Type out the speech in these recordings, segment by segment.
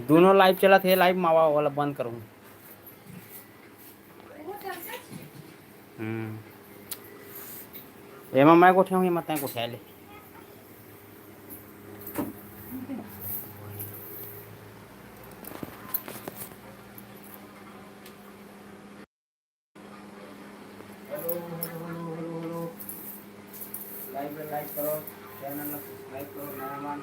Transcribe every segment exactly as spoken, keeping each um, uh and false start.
दोनों लाइव चलत हे, लाइव मावा वाला बंद करूँ। हम्म। एमा मैं गोठियाहूँ, एमा तैं गोठिया ले। Hello, hello, hello, hello, hello. Live ला लाइक करो, चैनल ला सब्सक्राइब करो, नया मन।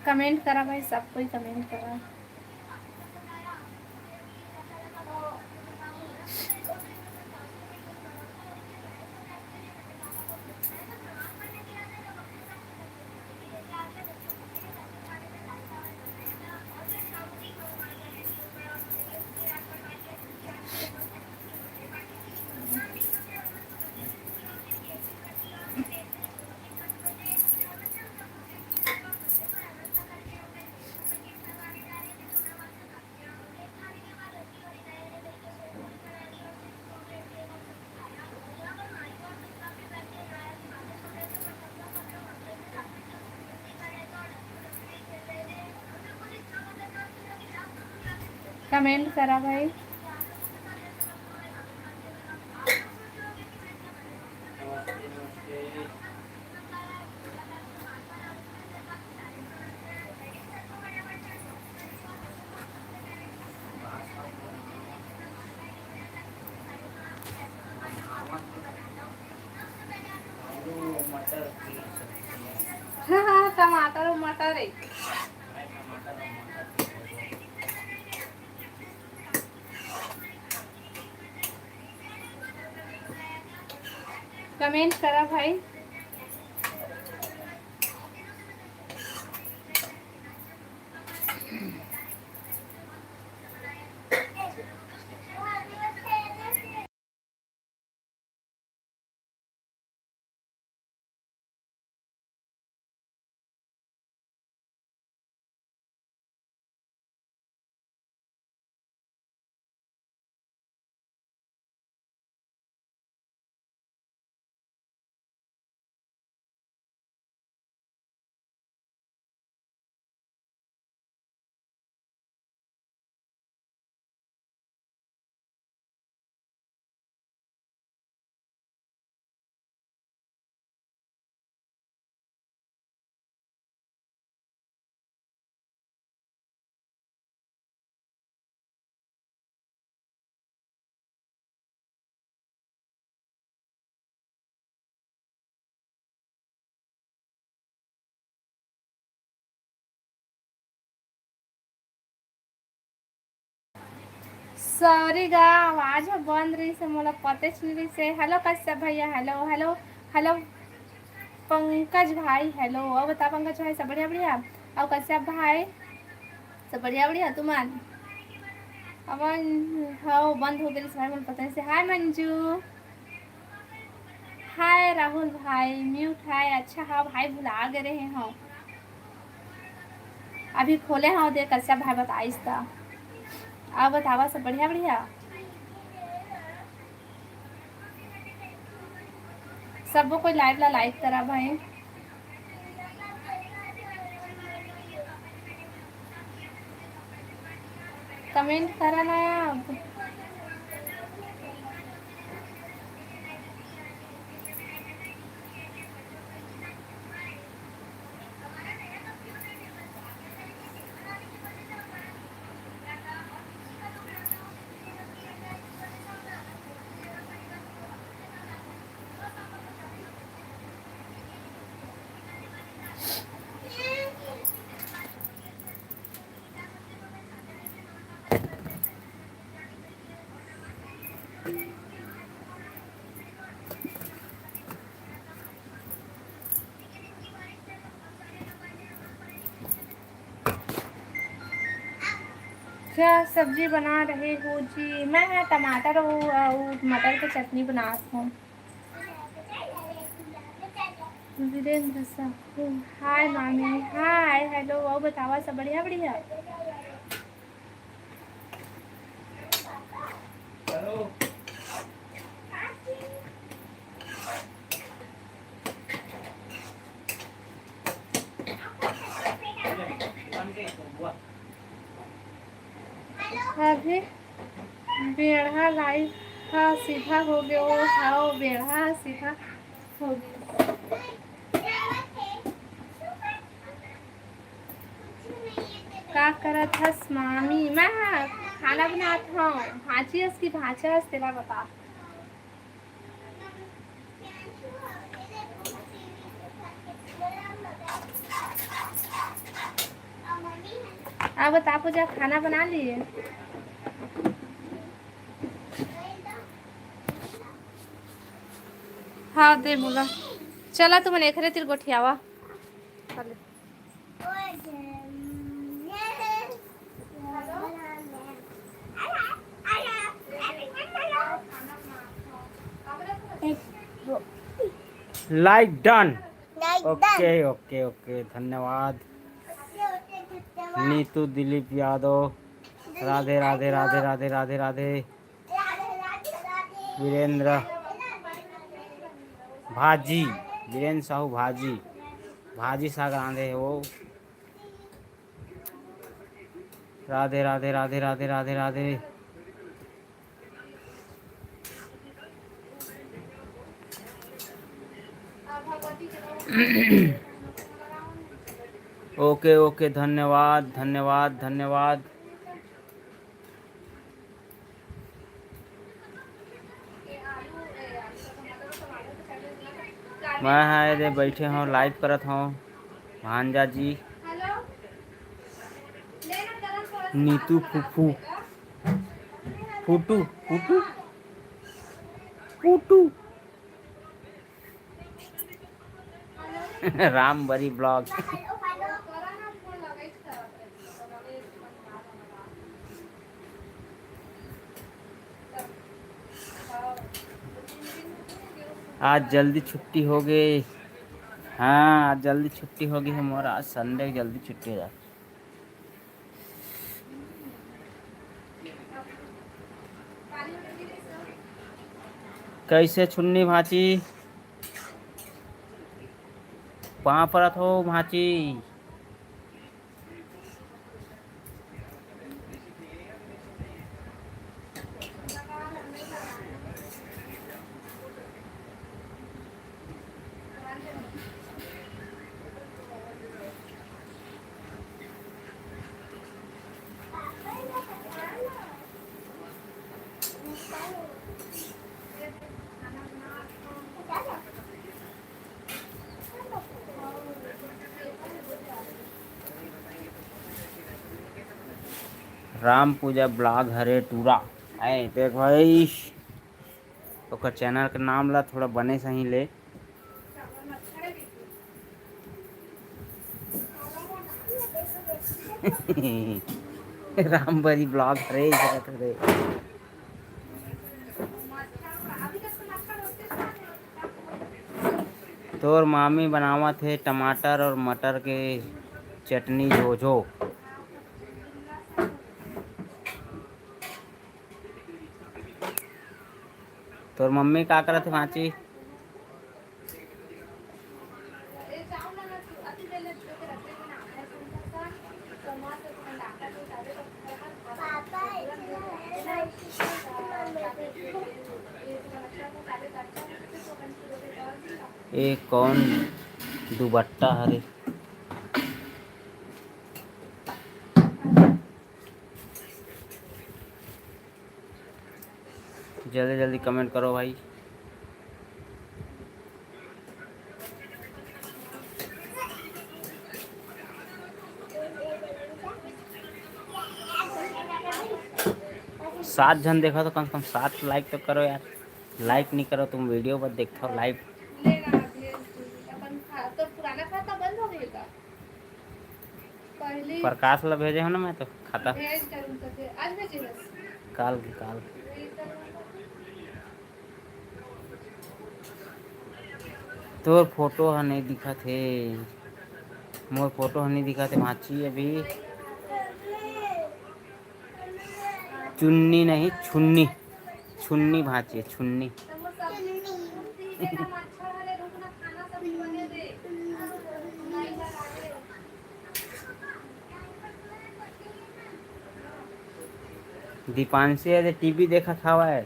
कमेंट करा भाई, सब कोई कमेंट करा। कमेंट करा भाई। हाँ, हाँ, टमाटर और मटर है। कमेंट करा भाई। सॉरी गा, आवाज ह बंद रहिस हे, मोला पतेच नइ रहिस हे। हेलो कश्यप भैया, हेलो, हेलो, हेलो पंकज भाई, हेलो। अउ बता पंकज भाई, सब बढ़िया, बढ़िया? अउ कश्यप भाई, सब बढ़िया, बढ़िया तुमन? अमन, हव, बंद हो गे रहिस भाई, मोला पता नइ रहिस हे। हाय मंजू। हाय राहुल भाई, म्यूट हाय। अच्छा, हाँ भाई, भुला गे रहे हव। अभी खोले हव, दे कश्यप भाई बताइस त। अउ बतावा, सब बढ़िया, बढ़िया? सबो कोई लाइव ला लाइक करा भाई। कमेंट करा ना आप। क्या सब्जी बना रहे हो जी? मैं ह टमाटर अउ, अउ मटर के चटनी बनात हूँ। वीरेंद्र साहू, हाय मामी, हाय, हेलो, अउ बतावा, सब बढ़िया, बढ़िया? अभी बेड़ा लाइव ह सीधा हो गे, ओ हाव, बेड़ा ह सीधा हो गे। का करत हस मामी? मैं ह खाना बनात हव। भांची हस कि भांचा हस, तेला बता। अब बता पूजा, खाना बना लिए? हाँ, दे मोला। चला, तुमन एखरे तीर गोठियावा। चले। Like done। Like done। OK, OK, OK, धन्यवाद। नीतू दिलीप यादव, राधे, राधे, राधे, राधे, राधे, राधे। वीरेंद्र भाजी, वीरेंद्र साहू भाजी, भाजी साग रांधे हे वो। राधे, राधे, राधे, राधे, राधे, राधे। OK, OK, धन्यवाद, धन्यवाद, धन्यवाद। मैं ह एदे बइठे हव, लाइव करत हव, भांजा जी। नीतू फूफू, फूटू, फूटू, फूटू। रामबरी ब्लॉग। आज जल्दी छुट्टी हो गे। हाँ, आज जल्दी छुट्टी हो गे हे मोर। आज संडे के जल्दी छुट्टी हो जाथे। कइसे छुन्नी भांची? पाँव परत हव भांची। राम पूजा ब्लॉग हरे टूरा। आए देख भाई, ओकर चैनल के नाम ला थोड़ा बने सही ले। रामबरी ब्लॉग हरे, इधर हरे। तोर मामी बनावत हे टमाटर और मटर के चटनी झोझो। तोर मम्मी का करत हे भांची? ए कौन दुबट्टा हरे? जल्दी जल्दी कमेंट करो भाई। सात झन देखा तो कम से कम सात लाइक तो करो यार। लाइक नहीं करो तुम, वीडियो पर देखता हो लाइव। लेगा, भेज दूंगी। अपन खा-, तो पुराना खाता बंद हो गया का? पहली प्रकाश ला भेजे हो ना मैं तो खाता। भेज जरूर करते। आज भेजे बस। काल के काल। तोर फोटो ह नहीं दिखत हे, मोर फोटो ह नहीं दिखत हे भांची अभी। चुन्नी नहीं, छुन्नी, छुन्नी भांची है, छुन्नी। दीपांशी है, टीवी देखत हवय।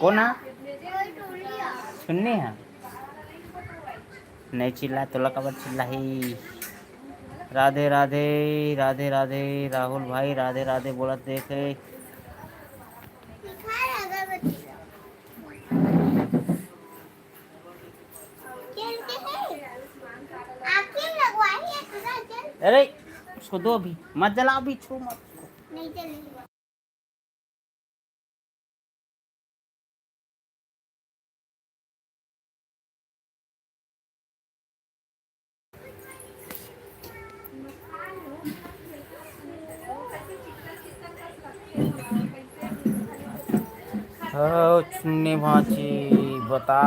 कोन हा? छुन्नी हा? नहीं चिल्ला, तोला काबर चिल्लाही? राधे राधे, राधे राधे, राहुल भाई राधे राधे बोलत देखे। अरे, उसको दो अभी, मत जलाओ अभी, छू मत। ओ छुन्नी भांची, बता।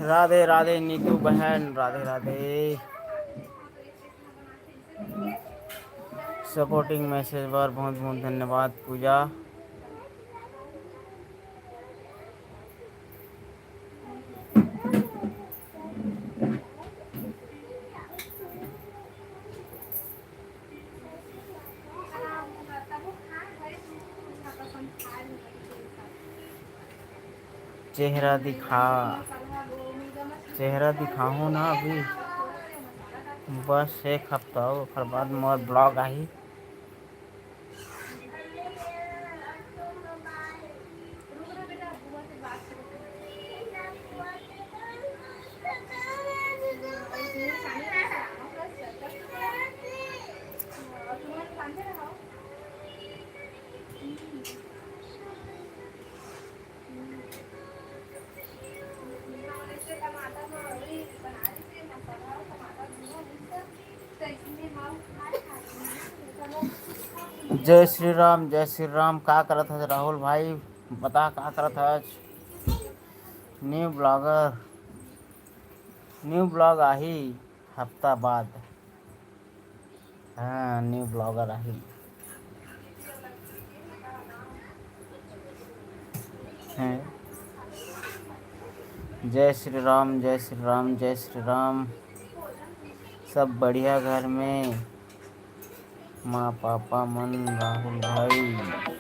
राधे राधे नीतू बहन, राधे राधे। सपोर्टिंग मैसेज बर बहुत बहुत धन्यवाद पूजा। चेहरा दिखा, चेहरा दिखाहूँ ना अभी, बस एक हफ्ता हो, ओकर बाद मोर ब्लॉग आही। जय श्री राम, जय श्री राम। का करत हस राहुल भाई? बता का करत हस? न्यू ब्लॉगर, न्यू ब्लॉग आही हफ्ता बाद। हाँ, न्यू ब्लॉगर आही। हैं। जय श्री राम, जय श्री राम, जय श्री राम। सब बढ़िया घर में? माँ पापा मन, राहुल भाई।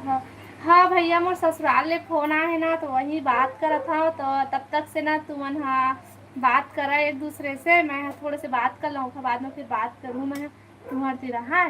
हाँ, हाँ भैया, मोर ससुराल ले फोन आए हे ना, तो वही बात करत हव। तो तब तक से ना तुमन हा बात करा एक दूसरे से, मैं हा थोड़े से बात कर लूँ, ओकर बाद में फिर बात करूँ मैं तुम्हार तीरा, हाँ।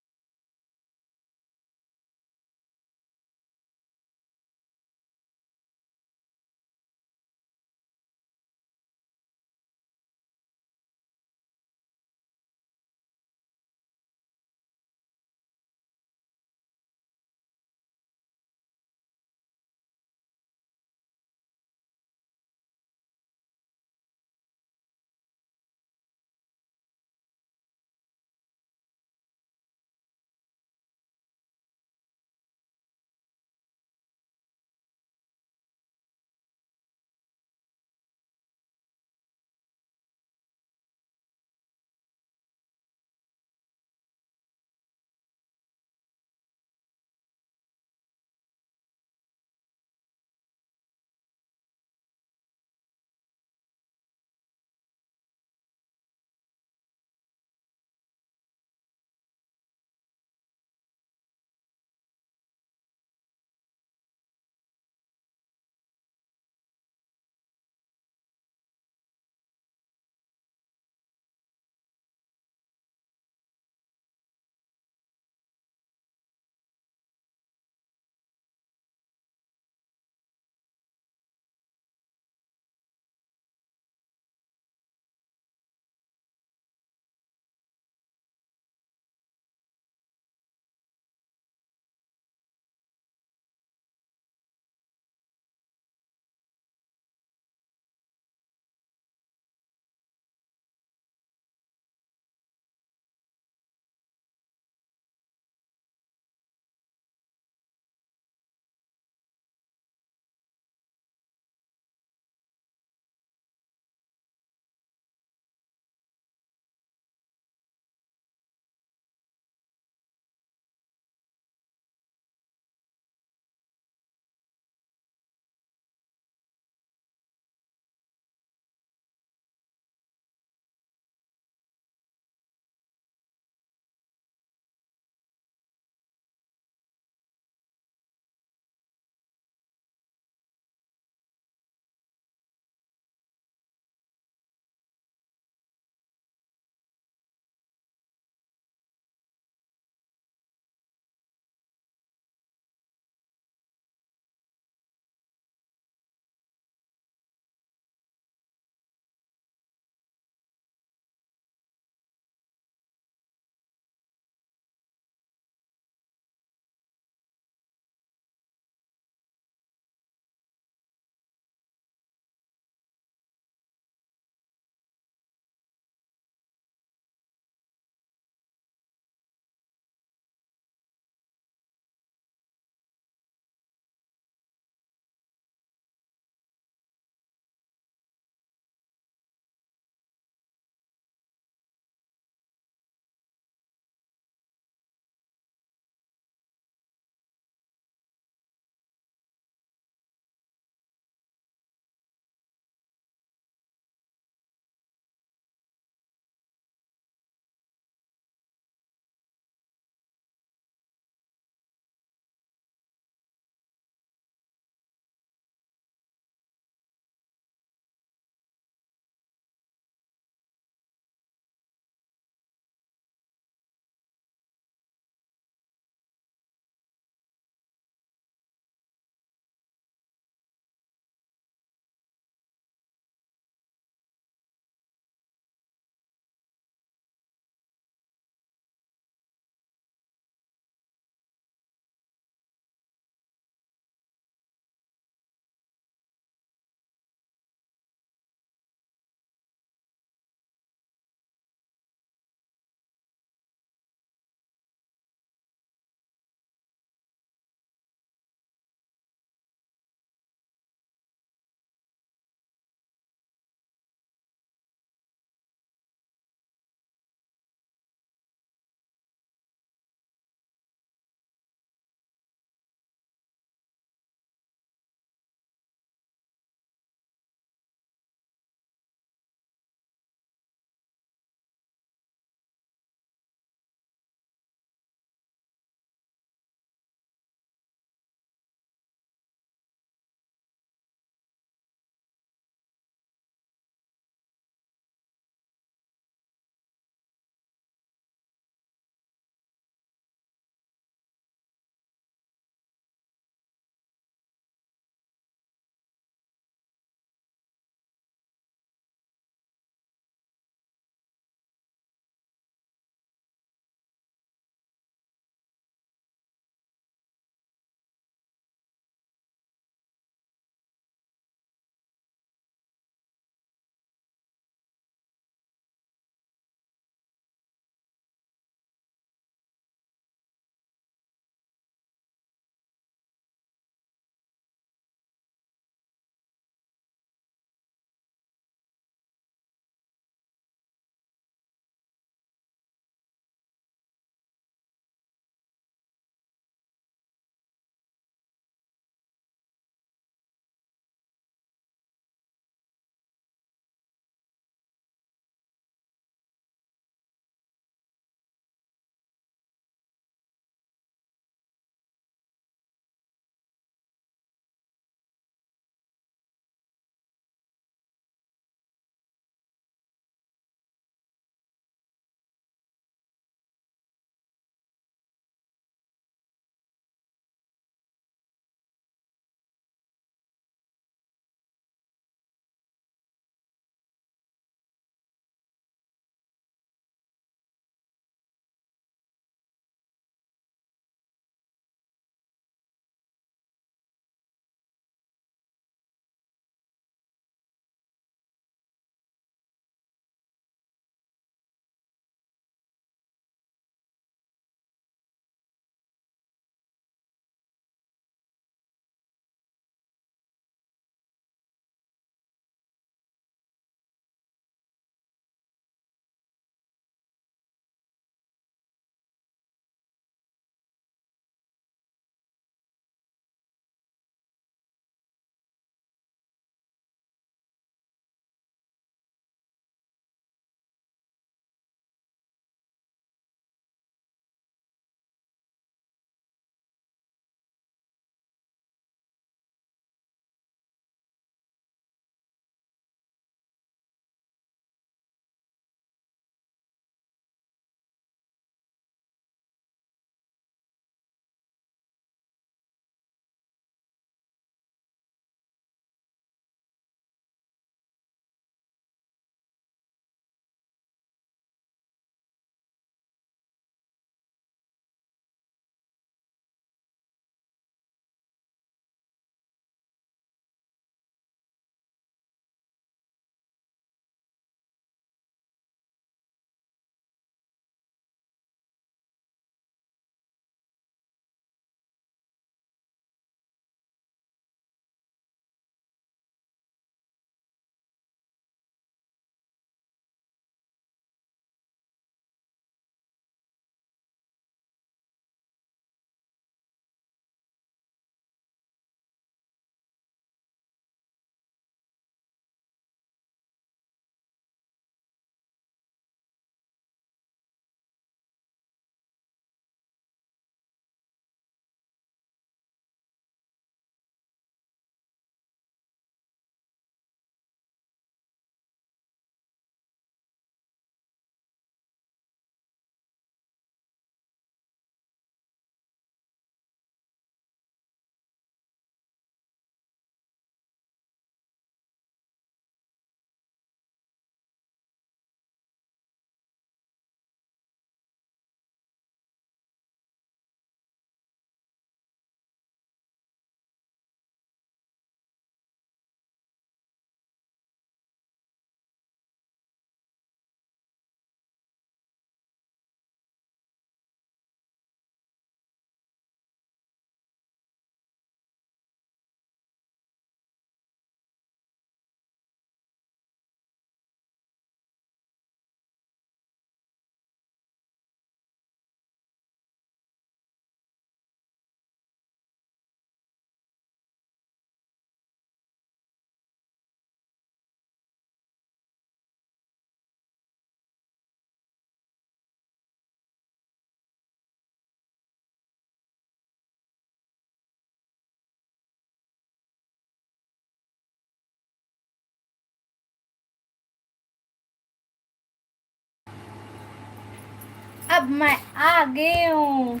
अब मैं आ गए हूँ।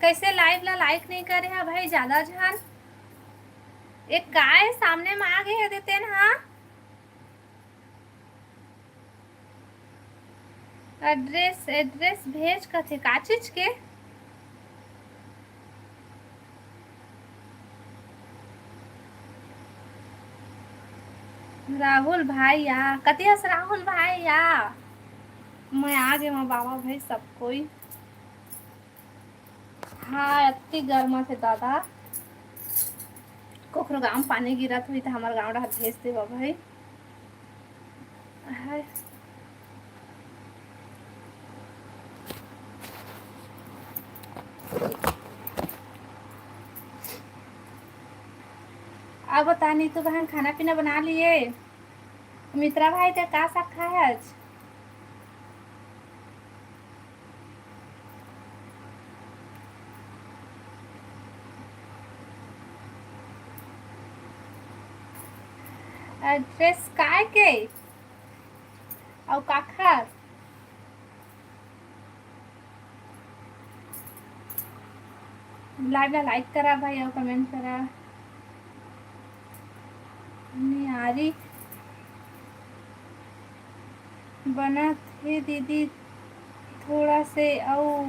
कैसे live ला like नहीं करे है भाई, ज्यादा झन? एक काय सामने में आ गए है देते ना। एड्रेस, एड्रेस भेज कथे, का चीज के? राहुल भाई या, कति हस राहुल भाई या? मैं आ गए हूँ बाबा भाई सब कोई। हाँ, अति गर्मा थे दादा। कोखरो गांव पानी गिरत हुई तो हमारे गांव डहर भेज देवा भाई। हाय। अब बता नीतू बहन, खाना पीना बना लिए? मित्रा भाई ते का साग खाए आज? एड्रेस काय के? अउ काखर? Live ला like करा भाई अउ comment करा। नियारी बनत हे दीदी, थोड़ा से अउ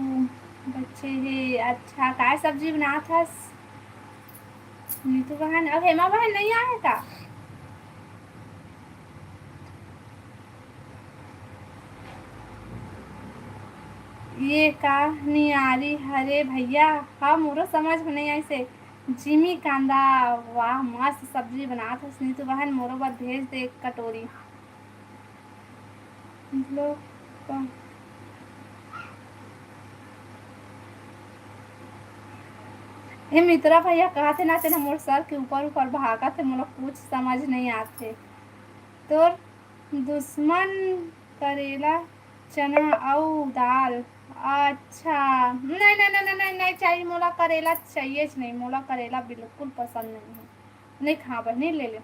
बचे हे। अच्छा, काय सब्जी बनात हस नीतू बहन? अब हेमा बहन नहीं आए का? ये का नियारी हरे भैया? हाँ, मोरो समझ में नहीं आइसे। जिमी कांदा, वाह, मस्त सब्जी बनात हस नीतू बहन, मोरो बर भेज दे एक कटोरी। मतलब, का-, हे मित्रा भैया, कहत हे ना, तेना मोर सर के ऊपर ऊपर भागत हे, मोला कुछ समझ नहीं आत हे। तोर दुश्मन करेला, चना अउ दाल। अच्छा, नहीं, नहीं, नहीं, नहीं, नहीं, नहीं चाहिए मोला करेला, चाहिए च नहीं मोला करेला, बिल्कुल पसंद नहीं है। नहीं खा बहनी, ले ले।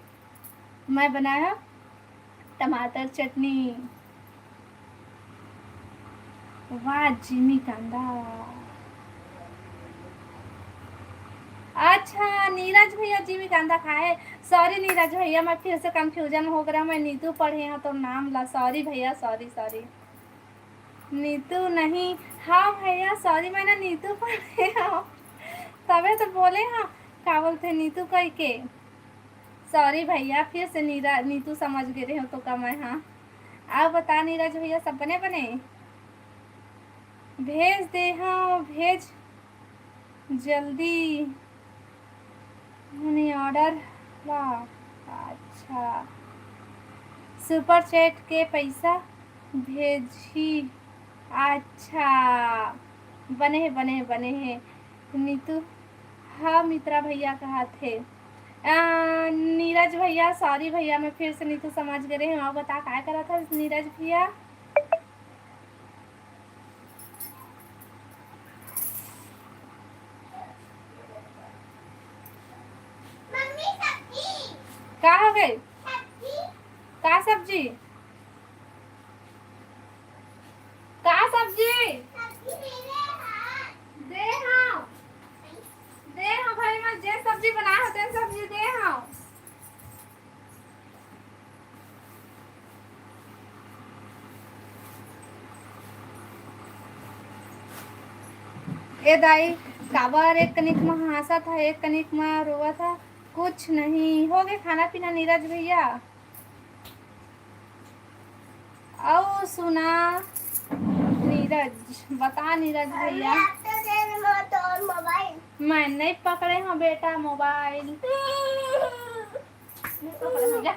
मैं बनाया टमाटर चटनी। वाह, जिमी कांदा। अच्छा, नीरज भैया जिमी कांदा खाए। Sorry नीरज भैया, मैं फिर से confusion हो गया, मैं नीतू पढ़े हूँ तो नाम ला। Sorry भैया, sorry, sorry। नीतू नहीं, हाँ भैया, sorry, मैं ना नीतू पढ़े हूँ, तबे तो बोले हाँ, का बोलते नीतू कह के। Sorry भैया, फिर से नीरा, नीतू समझ गए रहे हो तो का मैं, हाँ। अब बता नीरज भैया, सब बने बने? भेज दे, हाँ, भेज जल्दी। मनी order ला। अच्छा, super chat के पैसा भेजी। अच्छा, बने हे, बने हे, बने हे। नीतू, हाँ, मित्रा भैया कहत हे। आ, नीरज भैया, sorry भैया, मैं फिर से नीतू समझ गए रहे हूँ। बता, काय करत हस नीरज भैया? का हो गए? का सब्जी? का सब्जी? दे हव। दे हव भाई, मैं जे सब्जी बनाए हो, ते सब्जी दे हव। ए दाई, काबर एक कनिक म हाँसत ह, एक कनिक म रोवत ह? कुछ नहीं। हो गए खाना पीना नीरज भैया? अउ सुना नीरज, बता नीरज भैया। मैं नहीं पकड़े हूँ बेटा मोबाइल। नहीं पकड़े हूँ, जा।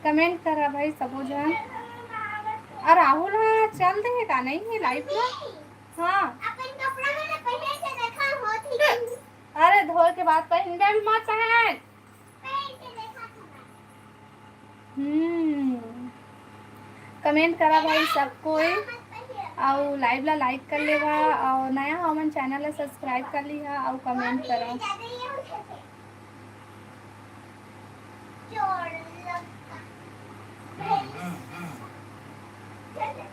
Comment करा भाई सबो झन। अउ राहुल ह चल दे हे का, नहीं हे live में? हाँ। अपन कपड़ा में ना पहन के देखा होत ही। अरे धोए के बाद पहनबे, अभी मत पहन। पहन के देखा था। हम्म, comment करा भाई सब कोई। अउ live ला like कर लेवा, अउ नया हो मन channel ला subscribe कर लिहा अउ comment करो।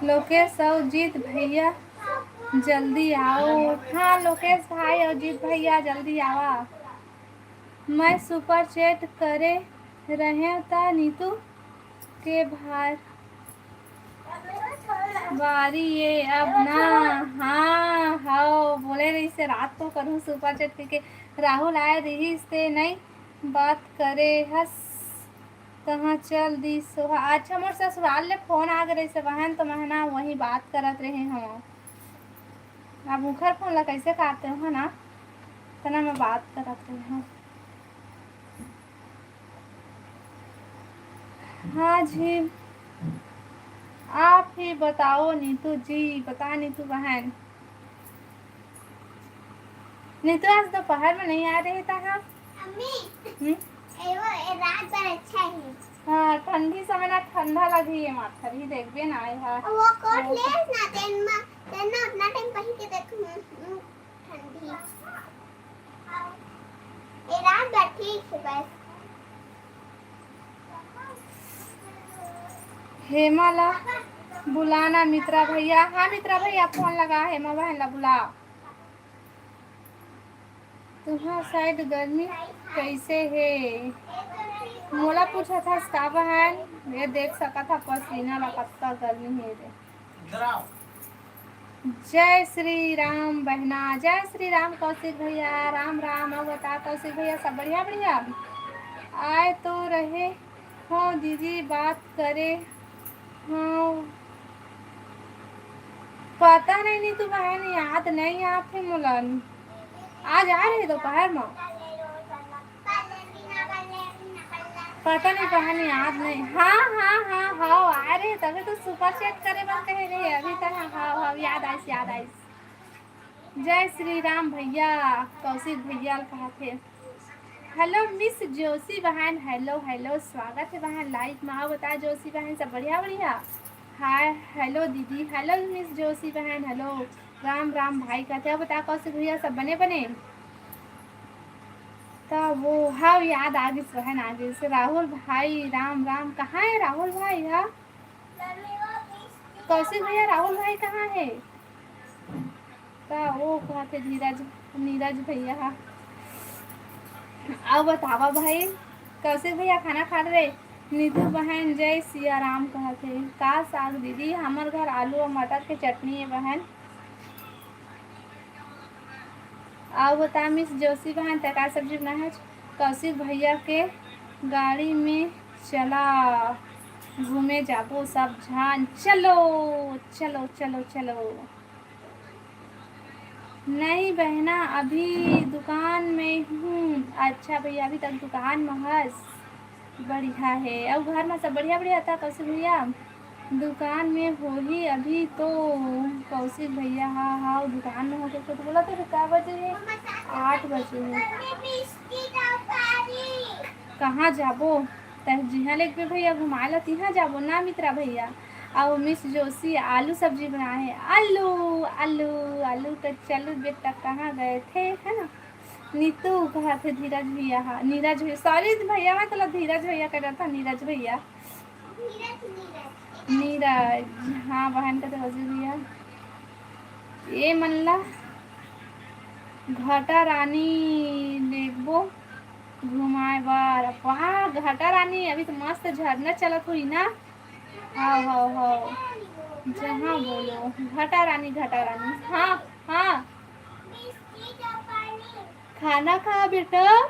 लोकेश अउ जीत भैया जल्दी आओ। हाँ लोकेश भाई अउ जीत भैया जल्दी आवा। मैं super chat करे रहें त नीतू के भार बारी ये अब ना। हाँ, हव, बोले रहिस हे रात को करूँ super chat कहिके। राहुल आए रहिस ते नई बात करे हस, कहाँ चल दिस ओहा। अच्छा, मोर ससुराल ले phone आ गे रहिस हे बहन, तो मैं ना वही बात करत रहे हव। अब उखर phone ला कैसे काटते हो ना, तना मैं बात करत रहे हव। हाँ जी, आप ही बताओ नीतू जी, बता नीतू बहन। नीतू आज दोपहर में नहीं आ रही था, हाँ? अम्मी, हम्म? ए वो, ए रात भर अच्छा है। हाँ, ठंडी समय ना ठंडा लगी है माथा भी, देखबे ना आए हा। वो कोट वो ले ना, तेन मा, तेन ना अपना time पहन के देख, हम्म, हम्म, ठंडी। ए रात भर ठीक है बस। हेमा ला बुलाना मित्रा भैया। हाँ मित्रा भैया, phone लगा, हेमा बहन ला बुला। तुम्हार side गर्मी कैसे हे? मोला पूछत हस का बहन? ये देख सकत हा पसीना ला, कतका गर्मी हे रे। जय श्री राम बहना, जय श्री राम कौशिक भैया, राम राम। अउ बता कौशिक भैया, सब बढ़िया बढ़िया? आए तो रहे हो दीदी, बात करे हो। पता नहीं नीतू बहन, याद नहीं आत हे मोला। आज आ रहे दोपहर में। पता नहीं बहन, याद नहीं। हाँ, हाँ, हाँ, हाँ, आ रहे, तभी तो super chat करे बर कहे रहे। अभी तक हाँ, हाँ, हाँ, याद आइस, याद आइस। जय श्री राम भैया, कौशिक भैया कहा थे। Hello Miss जोशी बहन, hello, hello, स्वागत है बहन live में। आओ बता जोशी बहन, सब बढ़िया, बढ़िया? Hi, hello दीदी, hello Miss जोशी बहन, hello। राम राम भाई कहते हैं, बता कौशिक भैया सब बने बने? तो वो हाँ याद आ गई बहन, आ गई। राहुल भाई राम राम, कहाँ है राहुल भाई? हाँ कौशिक भैया, राहुल भाई कहाँ है? का वो कहते धीरज, नीरज भैया हा। अउ बतावा भाई, कौशिक भैया खाना खा रहे? नीतू बहन जय सिया राम कहत हे। का साग दीदी? हमर घर आलू अउ मटर के चटनी हे बहन। अउ बता मिस जोशी बहन, तै का सब्जी बनाए हस? कौशिक भैया के गाड़ी में चला घूमे जाबो सब झन। चलो चलो चलो चलो। नहीं बहना, अभी दुकान में हूँ। अच्छा भैया, अभी तक दुकान में हस, बढ़िया हे। अउ घर में सब बढ़िया बढ़िया था कौशिक भैया? दुकान में होही अभी तो। कौशिक भैया, हाँ हाँ, दुकान में होके तो बोला तो का बजे हे? आठ बजे हे। कहाँ जाबो? तह जिहाँ लेगबे भैया घुमाए ला, तिहाँ जाबो ना मित्रा भैया। अउ मिस जोशी आलू सब्जी बनाए हे। आलू, आलू, आलू तो चलू बेटा, कहाँ गए थे, है ना? नीतू कहा थे धीरज भैया, हाँ, नीरज भैया, sorry भैया, मैं तोला धीरज भैया कह रहा था, नीरज भैया। नीरज, नीरज। नीरज, हाँ, बहन का तो वजू भैया। ये मन ला घटा रानी लेगबो घुमाए बर। वाह, घटा रानी, अभी तो मस्त झरना चलत होही ना? हाँ, हाँ, हाँ। जहाँ बोलो, घटा रानी, घटा रानी। हाँ, हाँ। खाना खा बेटा।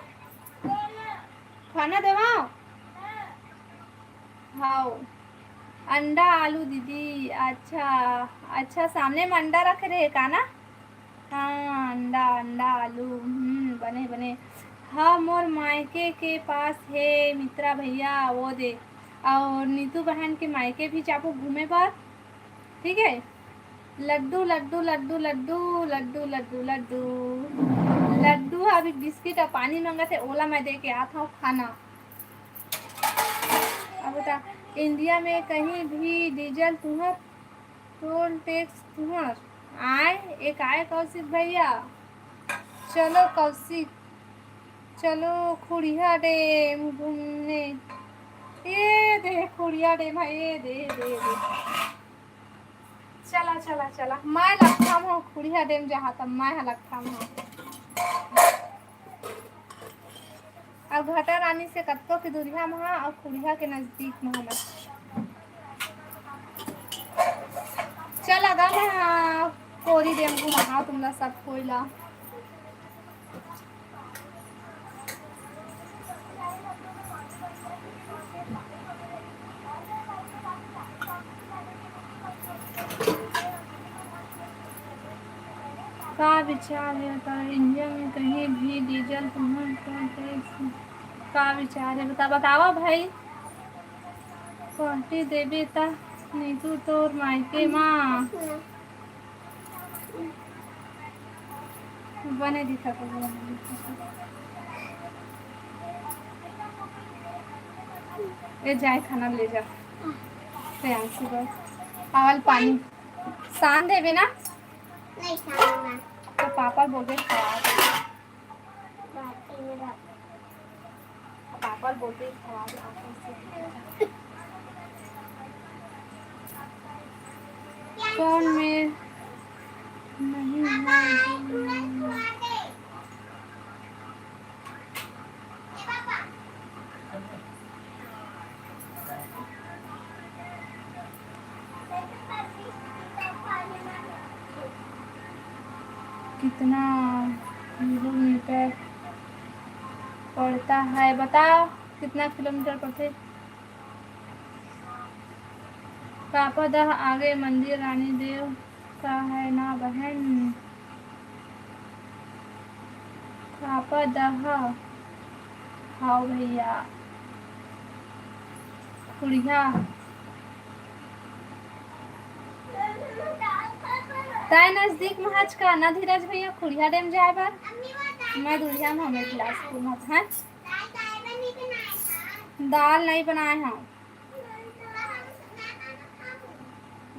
खाना देवा? हाव। अंडा आलू दीदी, अच्छा, अच्छा, सामने में अंडा रखे रहे का ना? हाँ, अंडा, अंडा आलू, हम्म, बने, बने। हाँ, मोर मायके के पास हे मित्रा भैया, वो दे। अउ नीतू बहन के मायके भी जाबो घूमे बर, ठीक है? लड्डू, लड्डू, लड्डू, लड्डू, लड्डू, लड्डू, लड्डू। लड्डू अभी बिस्किट अउ पानी मांगत हे, ओला मैं दे के आत हव खाना। अब बता, इंडिया में कहीं भी डीजल तुहर टोल टैक्स तुंहर आय, एक आय कौशिक भैया। चलो कौशिक, चलो खुड़िया डैम घूमने। ए दे खुड़िया डैम है, ए दे, ए दे, ए दे। चला, चला, चला। मैं लगथम हो खुड़िया डैम जहाँ तब मैं ह लगथम हो। अउ घटा रानी से कतको के दूरिहा म हा अउ खुड़िया के नजदीक म हा मैं। चल अगा मैं हा कोरी डैम घुमाहा तुमला सब कोई ला। का विचार हे, अगर इंडिया में कहीं भी डीजल तुंहर टोल टैक्स का विचार हे, बता, बतावा भाई। पार्टी देबे त नीतू तोर मायके मा। बने दिखत हे, बने दिखत हे। ए जाए खाना ले जा। प्रियांशु बर। आवल पानी। सान देबे ना? नहीं खाऊंगा। तो पापा बोलबे खवा दे। बाटी में रख। पापा बोलबे खवा दे, पापा से। कौन में नहीं है? कितना किलोमीटर पड़ता है? बताओ, कितना किलोमीटर पड़थे? पापा दह आगे मंदिर रानी देव का है ना बहन? पापा दह। हाव भैया। खुड़िया। तय नजदीक महच का ना धीरज भैया, खुड़िया डैम जाए बर? मैं दूरिहा में हमें बिलासपुर में, हैं? दाल नहीं बनाए हम।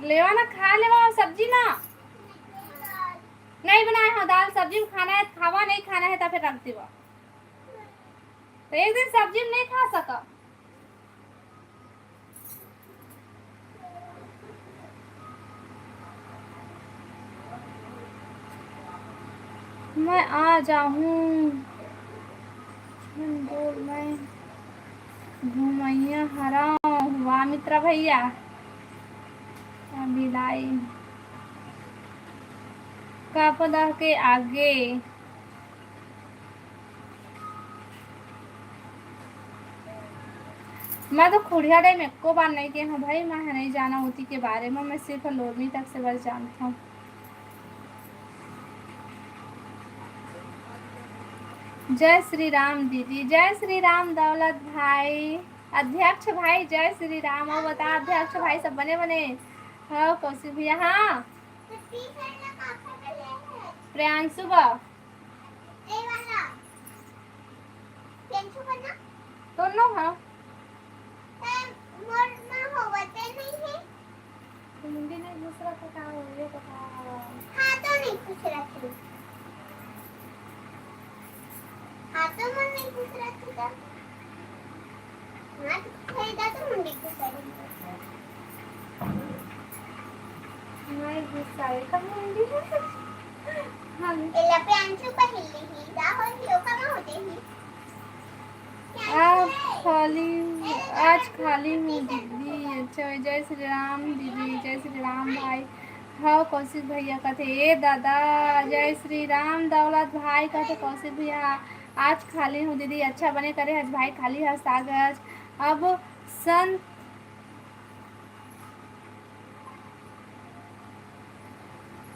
लेवा ना, खा लेवा सब्जी ना। नहीं बनाए हो दाल, सब्जी में खाना है खावा, नहीं खाना है तो फिर रख देवा। तो एक दिन सब्जी में नहीं खा सका। मैं आ जाहूँ। बोल, मैं घुमैया हरौं। वाह मित्रा भैया। बिलाई। का पता के आगे। मैं तो खुड़िया डैम एको बार नहीं गे हूँ भाई, मैं नहीं जाना ओती के बारे में, मैं सिर्फ लोरमी तक से बस जानता हूँ। जय श्री राम दीदी, जय श्री राम दौलत भाई, अध्यक्ष भाई, जय श्री राम। और बता अध्यक्ष भाई सब बने बने? हाँ कौशिक भैया, हाँ। प्रियांशु बा। दोनों हाँ। मुंडी नहीं घुसरा तो का हो, ये बता। हाँ, तो नहीं घुसरा थी। हाँ, तो मन नहीं घुसरा थी तो। हाँ, तो फेर दा तो मुंडी घुसरा थी। नहीं घुसरा, ये तो मुंडी है। हाँ। एला प्रियांशु पहिली ही, का हो ही, ओका में होते ही। आज खाली, आज खाली हूँ दीदी। अच्छा, जय श्री राम दीदी, जय श्री राम भाई। हाँ कौशिक भैया कहते, ए दादा, जय श्री राम दौलत भाई कहते कौशिक भैया, आज खाली हूँ दीदी। अच्छा बने करे हज भाई, खाली हज सागज। अब संत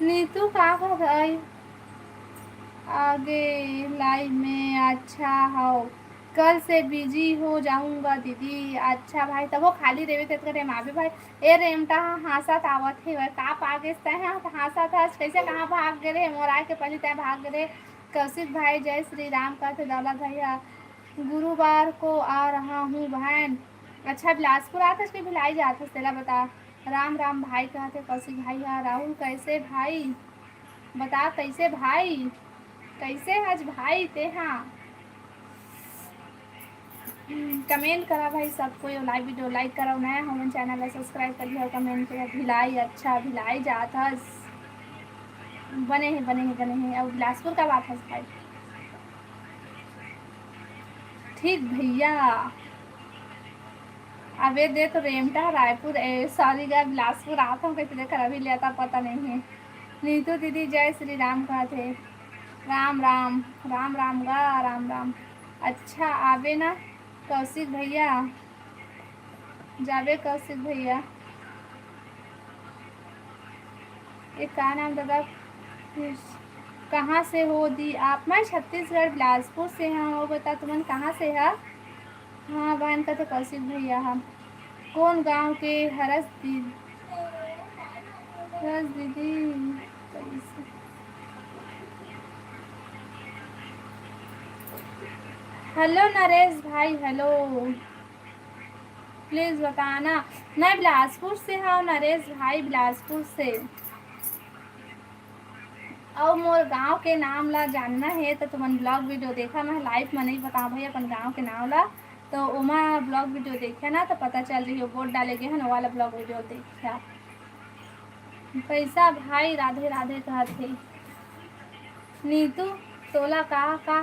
नीतू का कहत हई? आगे लाइव में। अच्छा हव, कल से बिजी हो जाऊंगा दीदी। अच्छा भाई, तभो खाली रेवे तेतका टाइम आबे भाई। ए रेमटा ह हाँसत आवत हे, का पागेस तैं ह हाँसत हस, कैसे कहाँ भाग गे रहे? मोर आए के पहली तैं भाग गे रहे। कौशिक भाई जय श्री राम कहत हे, दौलत भाई ह गुरुवार को आ रहा हूँ बहन। अच्छा बिलासपुर आत हस कि भिलाई जात हस, तेला बता। राम राम भाई, कहत हे कौशिक भाई हा। राहुल, कैसे भाई? बता, कैसे भाई? कैसे हस भाई तेहा? हम्म, comment करा भाई सब कोई, live video like करो, नया हो मन channel ला subscribe कर लियो, comment करा, भिलाई, अच्छा, भिलाई जात हस। बने हे, बने हे, बने हे। अब बिलासपुर का बात हस भाई? ठीक भैया। अबे दे तो रेमटा रायपुर, ए, sorry गा, बिलासपुर आत हूँ, कैसे देख अभी ले आता पता नहीं है। नीतू दीदी जय श्री राम कहत हे। राम राम, राम राम गा, राम राम। अच्छा आबे ना कौशिक भैया, जाबे कौशिक भैया। ये का नाम दादा? कहाँ से हो दी आप? मैं छत्तीसगढ़ बिलासपुर से हूँ। वो बता तुमन कहाँ से है? हाँ बहन, कथे कौशिक भैया हम। कौन गांव के हरस दीदी? हरस दीदी कैसे? हेलो नरेश भाई, हेलो। प्लीज बताना। मैं बिलासपुर से हूँ नरेश भाई, बिलासपुर से। अउ मोर गांव के नाम ला जानना हे त तुमन vlog video देखा, मैं live में नहीं बताऊँ भाई अपन गांव के नाम ला, तो ओमा vlog video देखा ना तो पता चल रही हो, वोट डाले गए हैं ना वाला vlog video देखा। कैसा भाई राधे राधे कहत हे। नीतू तोला का का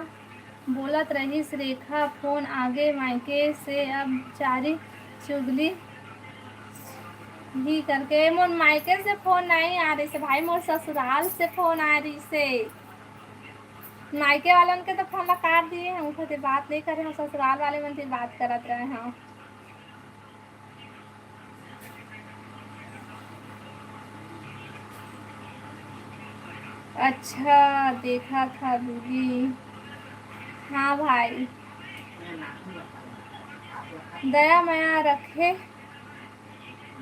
बोलत रहिस रेखा, फोन आगे मायके से अब चारी चुगली ही करके। मोर मायके से फोन नहीं आ रही से भाई, मोर ससुराल से फोन आ रही से। मायके वालन के तो फोन ला काट दिए हैं, उठते बात नहीं करे हैं, ससुराल वाले मन से बात करत रहे हैं। अच्छा देखा था दीदी। हाँ भाई, दया मया रखे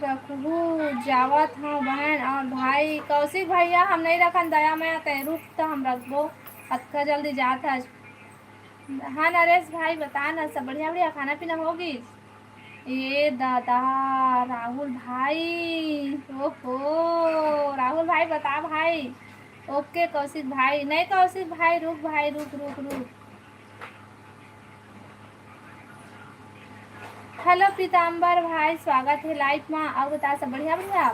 रखहू। जावत हूँ बहन और भाई। कौशिक भैया हम नहीं रखन दया मया, तय रुक तो हम रखबो। अतका जल्दी जात है। हाँ नरेश भाई बता ना, सब बढ़िया बढ़िया खाना पीना होगी? ए दादा, राहुल भाई, ओहो, राहुल भाई बता भाई। ओके कौशिक भाई, नहीं कौशिक भाई रुक भाई, रुक रुक रुक। हेलो पीताम्बर भाई, स्वागत है लाइव मा। अउ बता सब बढ़िया बढ़िया?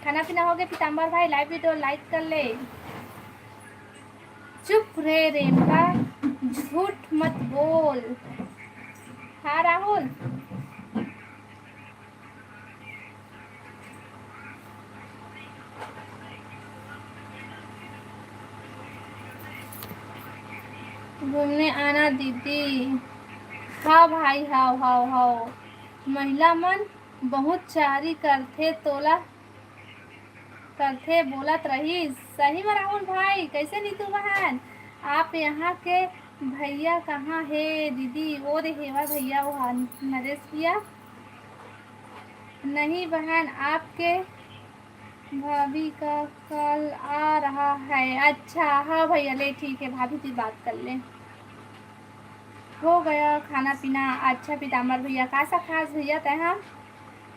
खाना पीना हो गया पीताम्बर भाई? लाइव वीडियो लाइक कर ले। चुप रे रेमका, झूठ मत बोल। हाँ राहुल। घूमने आना दीदी। हाँ भाई, हाव हाव हाव। महिला मन बहुत चारी करथे तोला। करथे बोलत रहिस। सही में राहुल भाई, कैसे नीतू बहन? आप यहाँ के भैया कहाँ हे दीदी? ओ रे हेवा भैया, वो हा नरेश भैया। नहीं बहन, आपके भाभी का कॉल आ रहा है। अच्छा हाँ भैया, ले ठीक है, भाभी से बात कर ले। हो गया खाना पीना। अच्छा पीताम्बर भैया, का सा खास भैया तय हम?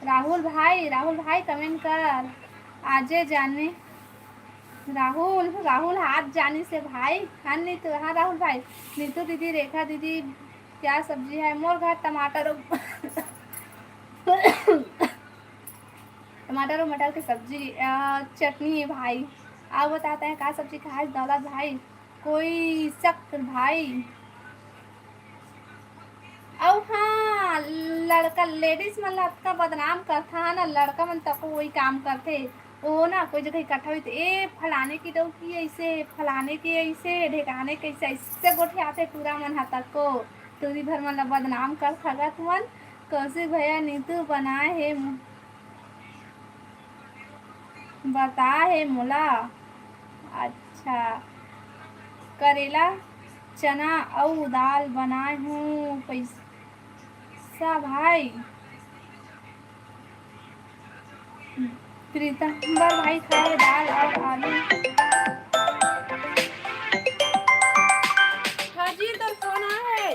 राहुल भाई, राहुल भाई कमेंट कर। आजे जाने राहुल, राहुल हाथ जानी से भाई। हाँ नीतू, हाँ राहुल भाई। नीतू दीदी, रेखा दीदी, क्या सब्जी है? मोर घर टमाटर, टमाटर और मटर की सब्जी, अ, चटनी है भाई। आप बताते हैं का सब्जी खाए दौलत भाई? कोई शक भाई? अउ हाँ, लड़का लेडीज मन ला अतका बदनाम करथा ना, लड़का मन तको वही काम करथे। ओ ना कोई जगह इकट्ठा होई त, "ए फलाने की डौकी ऐसे, फलाने की ऐसे, ढेकाने कैसे", ऐसे गोठियाथे टूरा मन ह तको। टूरी भर मन ला बदनाम करथा गा तुमन। कौशिक भैया नीतू बनाए हे मु-, बता हे मोला। अच्छा, करेला, चना अउ दाल बनाए हूँ। पैसा भाई, प्रीतम्बर भाई खाए दाल अउ आलू। हाजी, तोर फोन आए हे।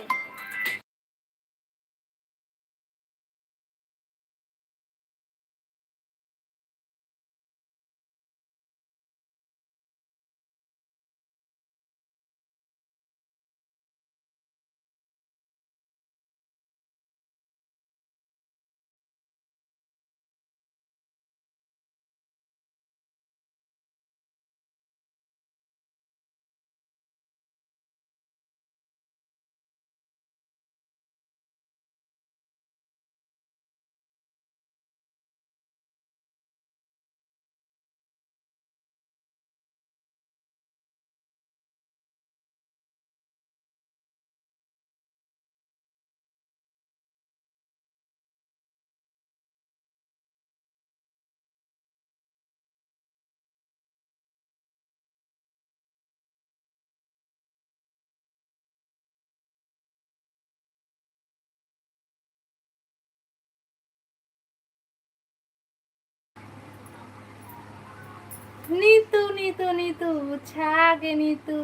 नीतू, नीतू, नीतू, छा गे नीतू।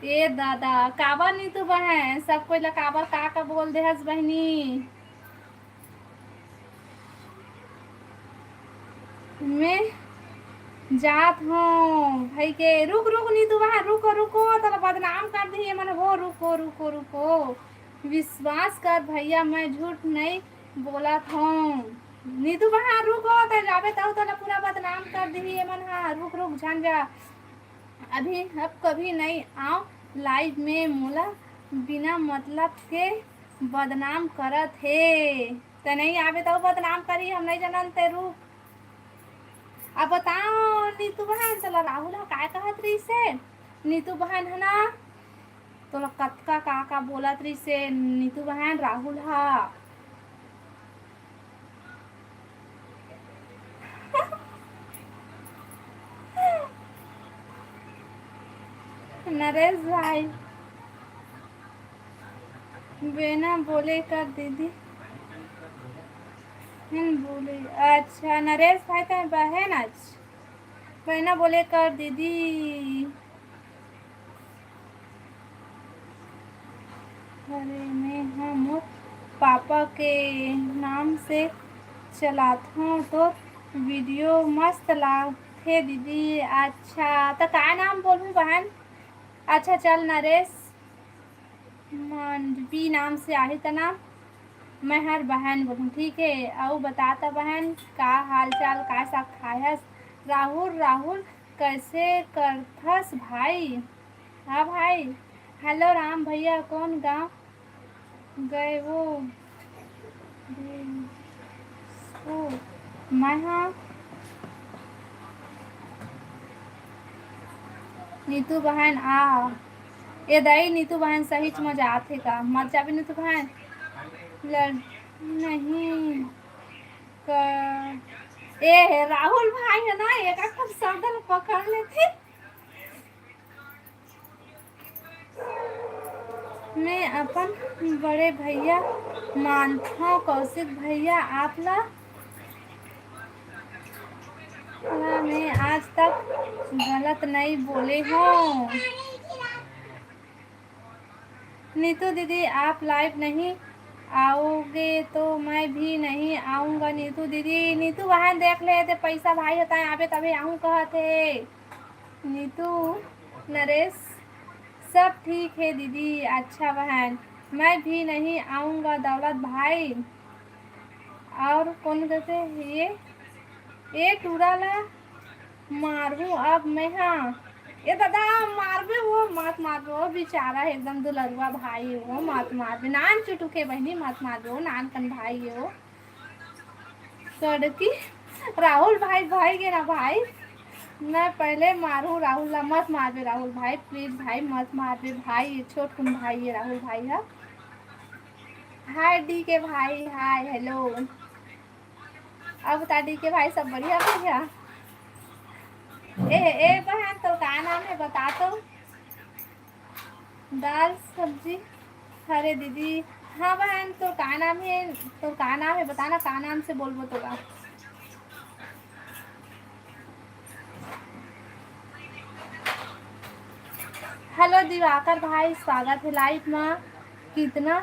ए दादा, काबर नीतू बहन, सब कोई ला काबर का का बोल देहस बहिनी? मैं जात हूँ भाई के। रुक, रुक नीतू बहन, रुको, रुको, तोला बदनाम कर दिही एमन हो। रुको, रुको, रुको, विश्वास कर भैया, मैं झूठ नहीं बोलत हूँ। नीतू बहन रुको, तै जाबे तहु तोला पूरा बदनाम कर दिही एमन हा। रुक, रुक, जान जा। अभी अब कभी नहीं आव लाइव में, मोला बिना मतलब के बदनाम करत हे। तै नहीं आबे तहु बदनाम करी, हम नहीं जानन ते। रुक, अब बताओ नीतू बहन, चला राहुल हा काय कहत रहिस हे? नीतू बहन है ना, तोला कतका का का बोलत रहिस हे नीतू बहन, राहुल हा। नरेश भाई, बिना बोले कर दीदी, हम बोले। अच्छा नरेश भाई, तै बहन आज बिना बोले कर दीदी। अरे, मैं ह मोर पापा के नाम से चलाथों, तो वीडियो मस्त लागथे दीदी। अच्छा, त का नाम बोलहूँ बहन? अच्छा, चल नरेश, मांडवी नाम से आही त ना, मैं हर बहन बोलहूँ, ठीक है। अउ बता त बहन, का हाल चाल, का साग खाय हस? राहुल, राहुल, कैसे करथस भाई? हाँ भाई। हेलो राम भैया, कौन गांव गए वो? ओ, मैं हाँ। नीतू बहन आ। ए दाई, नीतू बहन सहीच म जात हे का? मत जाबे नीतू बहन। लड़ नहीं कर। ए हे, राहुल भाई है ना, एक अक्कन शब्द ल पकड़ लेथे। मैं अपन बड़े भैया मानथों कौशिक भैया, आप ला, ला मैं आज तक गलत नहीं बोले हूँ। नीतू दीदी, आप लाइव नहीं आओगे तो मैं भी नहीं आऊँगा। नीतू दीदी, नीतू बहन देख ले, ते पैसा भाई होता है, आबे तभी आऊँ कहत हे। नीतू, नरेश, सब ठीक है दीदी। अच्छा बहन, मैं भी नहीं आऊँगा दौलत भाई। और कौन कहते हैं ये, ए टूरा ला मारहूँ अब मैं, हाँ। ए दादा, मारबे वो, मत मारबे वो, बेचारा एकदम दुलरुआ भाई हो, मत मारबे। नान चुटुके बहिनी, मत मारबे वो, नान कन भाई हो। सड़की, राहुल भाई, भाई के ना भाई, मैं पहले मारहूँ राहुल ला, मत मारबे राहुल भाई, please भाई, मत मारबे भाई, ये छोट कुन भाई है राहुल भाई है। हाय डी के भाई, हाय, हेलो। अब बता डी के भाई, सब बढ़िया भैया? ए, ए बहन, तो का नाम है, बता तो। दाल सब्जी। अरे दीदी, हाँ बहन, तोर का नाम है? तोर का नाम है, बताना, का नाम से बोलबो तोला? हेलो दिवाकर भाई, स्वागत है लाइव में। कितना?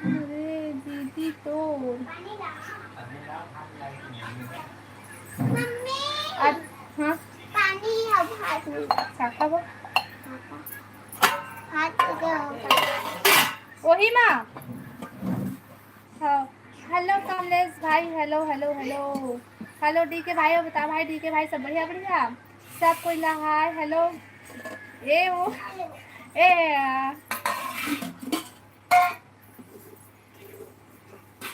अरे दीदी, तोर मम्मी, अ-, हाँ। पानी है भात में। अच्छा, खाबो? भात हो गया होगा। वही माँ। हाँ। हेलो कमलेश भाई, hello, hello, hello. Hello D के भाई, बता भाई, डी के भाई, सब बढ़िया, बढ़िया? सब कोई ला हाय, हेलो। ए वो, ए, आ,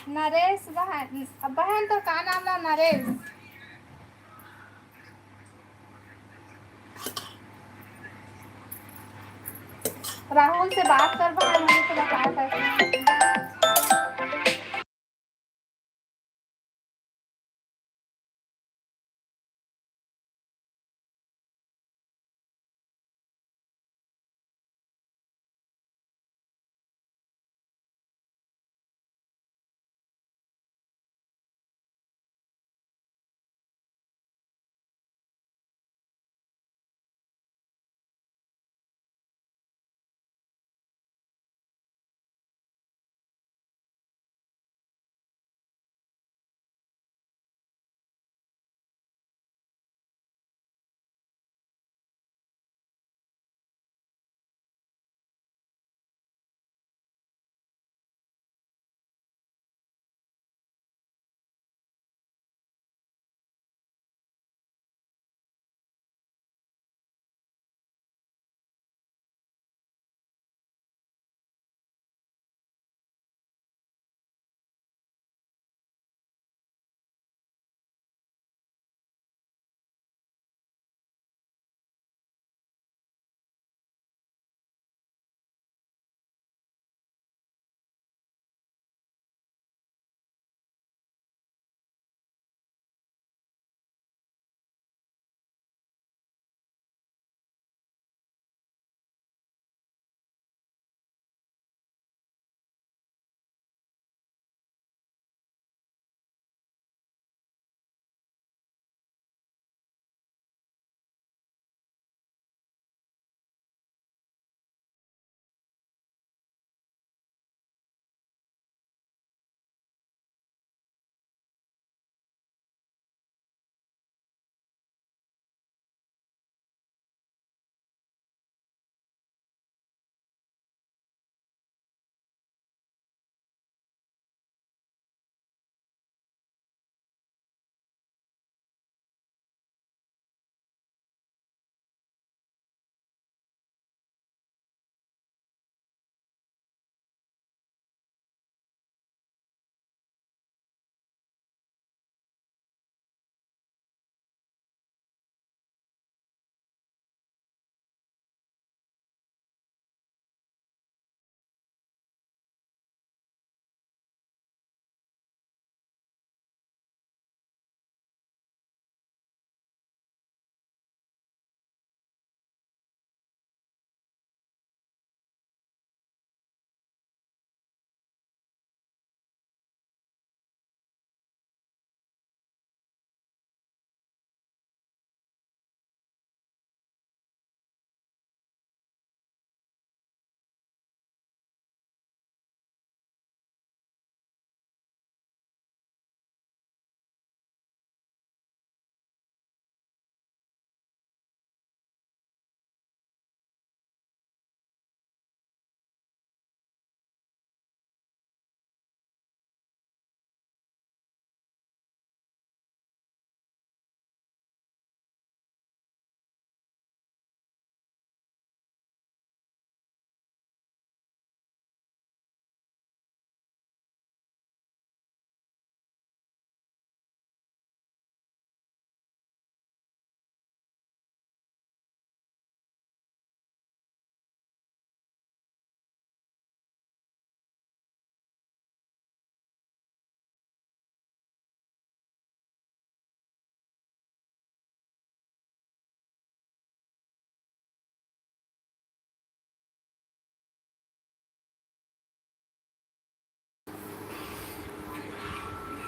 नरेश बहन, बहन तो का नाम ला नरेश? राहुल से बात कर बहन, मुझे तो बता कर।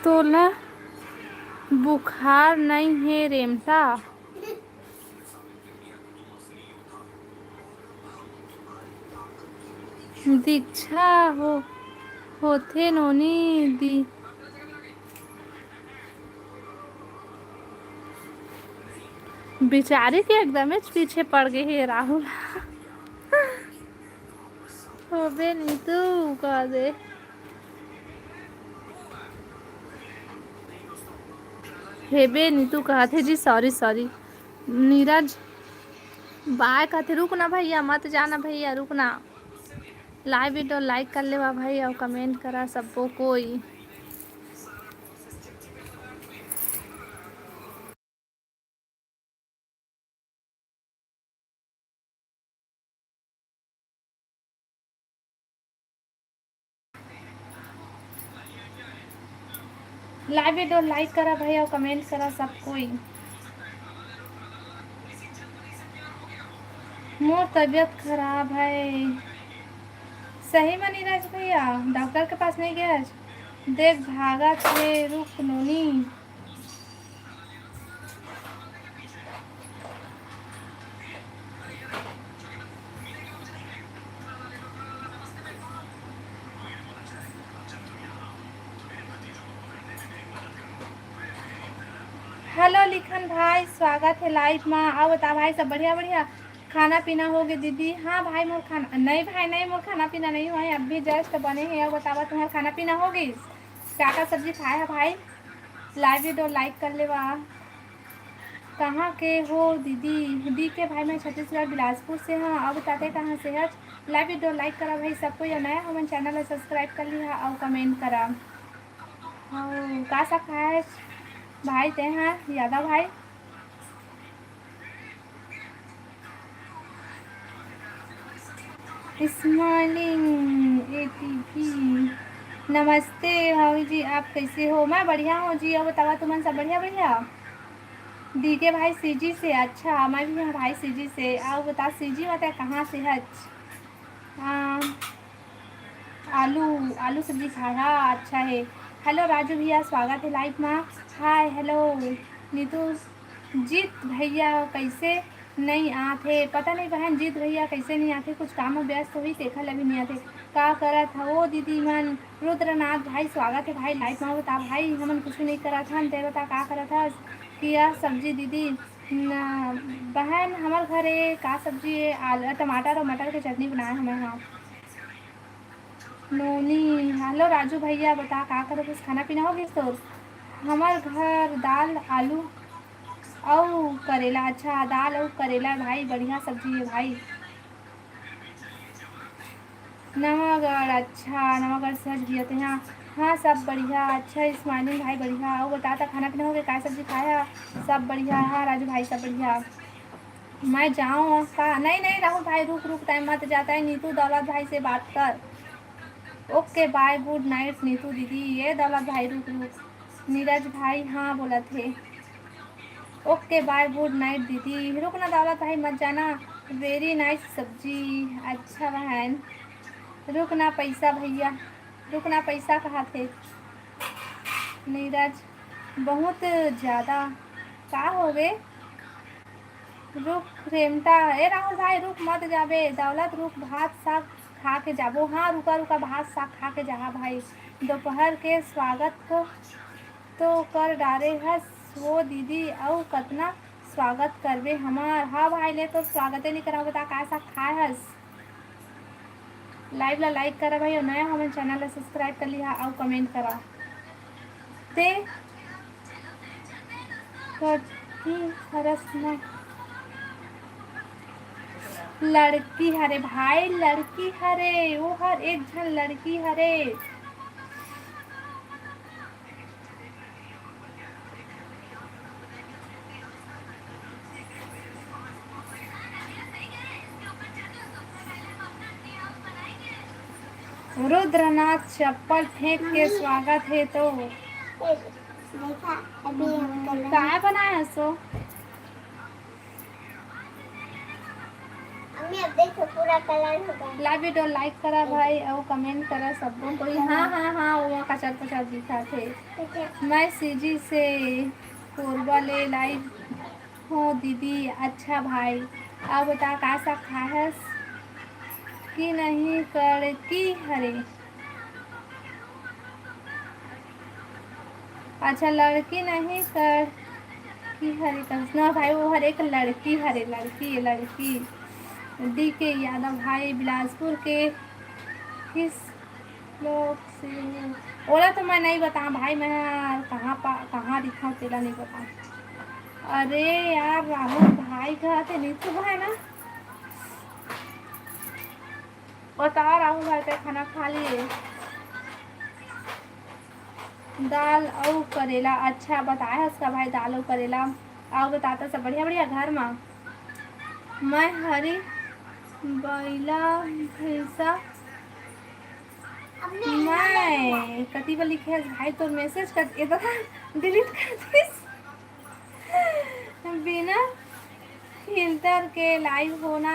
तोला बुखार नइ हे रेमटा? दीक्षा हो, होथे नोनी दी। बिचारी के एकदमेच पीछे पड़ गे हे राहुल। होबे नीतू कह दे। हेबे नीतू कहत हे जी, sorry, sorry। नीरज बाय कहत हे, रुक ना भैया, मत जाना भैया, रुक ना। Live video like कर लेवा भाई, अउ comment करा सबो कोई। Live video like करा भाई अउ comment करा सब कोई। मोर तबीयत खराब है। सही में नीरज भैया, डॉक्टर के पास नहीं गए आज? देख भागा थे रुक नोनी। हेलो लिखन भाई, स्वागत है live मा। अउ बता भाई, सब बढ़िया बढ़िया? खाना पीना हो गे दीदी? हाँ भाई, मोर खाना नहीं भाई, नहीं, मोर खाना पीना नहीं हुआ है, अभी just बने हैं। अउ बतावा, तुम्हार खाना पीना हो गई? क्या क्या सब्जी खाए है भाई? Live video like कर लेवा। कहाँ के हो दीदी? डी के भाई, मैं छत्तीसगढ़ बिलासपुर से हाँ। अउ बताते कहाँ से हच? Live video like करा भाई सब कोई, अउ नया हमन channel ला subscribe कर लिहा अउ comment करा। हाँ, का सब खाए भाई ते हाँ यादव भाई? Smiling A T P। नमस्ते भाभी जी, आप कैसे हो? मैं बढ़िया हूँ जी। अउ बतावा तुमन सब बढ़िया बढ़िया? डी के भाई सीजी से। अच्छा, मैं भी हूँ भाई सीजी से। अउ बता सीजी मतलब कहाँ से हच? हाँ, आलू, आलू सब्जी खाए। हाँ, अच्छा है। हेलो राजू भैया, स्वागत है live मा। हाय, हेलो नीतू। जीत भैया कैसे नहीं आथे? पता नहीं बहन, जीत भैया कैसे नहीं आथे, कुछ काम में व्यस्त होही, तेखर ले भी नहीं आथे। का करत हवो दीदी मन? रुद्रनाथ भाई, स्वागत है भाई live मा। बता भाई, हमन कुछ नहीं करत हन, ते बता का करत हस? किया सब्जी दीदी? न, बहन, हमर घरे का सब्जी है? आल-, टमाटर और मटर के चटनी बनाए हमें। हाँ। नोनी, हेलो राजू भैया, बता का करत हस? खाना पीना हो गइस तोर? हमर घर दाल, आलू अउ करेला। अच्छा, दाल अउ करेला भाई, बढ़िया सब्जी है भाई। नवागढ़, अच्छा, नवागढ़ से हच भैया ते। हाँ, हाँ, सब बढ़िया। अच्छा, Smiling भाई, बढ़िया। अउ बता, ता खाना पीना हो गया? का सब्जी खाया? सब बढ़िया। हाँ, राजू भाई, सब बढ़िया। मैं जाऊँ का? नहीं, नहीं, राहुल भाई, रुक, रुक, time मत जाता है। नीतू, दौलत भाई से बात कर। OK, bye, good night, Neetu दीदी। ये दौलत भाई, रुक, रुक। नीरज भाई, हाँ, बोलत हे। OK, bye, good night, दीदी। रुक ना, दौलत भाई, मत जाना। Very nice सब्जी। अच्छा, बहन, रुक ना, पैसा भैया, रुक ना, पैसा कहा थे। नीरज, बहुत ज़्यादा का हो गए? रुक रेमटा, ए राहुल भाई, रुक मत जाबे। दौलत, रुक, भात साग खा के जाबो। हाँ, रुका, रुका, भात साग खा के जाहा भाई। दोपहर के स्वागत तो कर डारे हस वो दीदी, अउ कतना स्वागत करबे हमार। हाँ भाई, ले तो स्वागते नहीं करा, बता का साग खाए हस? Live ला like करा भाई, अउ नया हमन channel ला subscribe कर लिहा अउ comment करा। ते कटकी हरस ना। लड़की हरे भाई, लड़की हरे, वो हर एक झन लड़की हरे। रुद्रनाथ चप्पल फेंक के स्वागत हे तो। देखा, अभी हम कर रहे हैं। काय बनाए हस ओ? मैं अब देखो पूरा कलर हो गया। Live video like करा भाई, अउ comment करा सबो कोई। हाँ, हाँ, हाँ, वो कचर पचर दिखत हे। अच्छा। मैं सीजी से कोरबा ले live हो दीदी। अच्छा भाई, अब बता का सा खाहस कि नहीं कड़की हरे? अच्छा, लड़की नहीं कर की हरे कस-, ना भाई, वो हर एक लड़की हरे, लड़की, लड़की। डी के यादव भाई, बिलासपुर के किस लोग से हो? ओला तो मैं नहीं बताऊँ भाई, मैं कहाँ पा-, कहाँ दिखाऊँ, तेला नहीं बताऊँ। अरे यार, राहुल भाई कहते नहीं तो है ना, बता राहुल भाई, तै खाना खा लिए? दाल अउ करेला। अच्छा, बताए हस का भाई, दाल अउ करेला। अउ बता, त सब बढ़िया, बढ़िया घर मा? मैं हरी बैला भैंसा। मैं कति बार लिखे हस भाई, तोर message कर, ए दादा, delete कर दिस। बिना filter के live होना।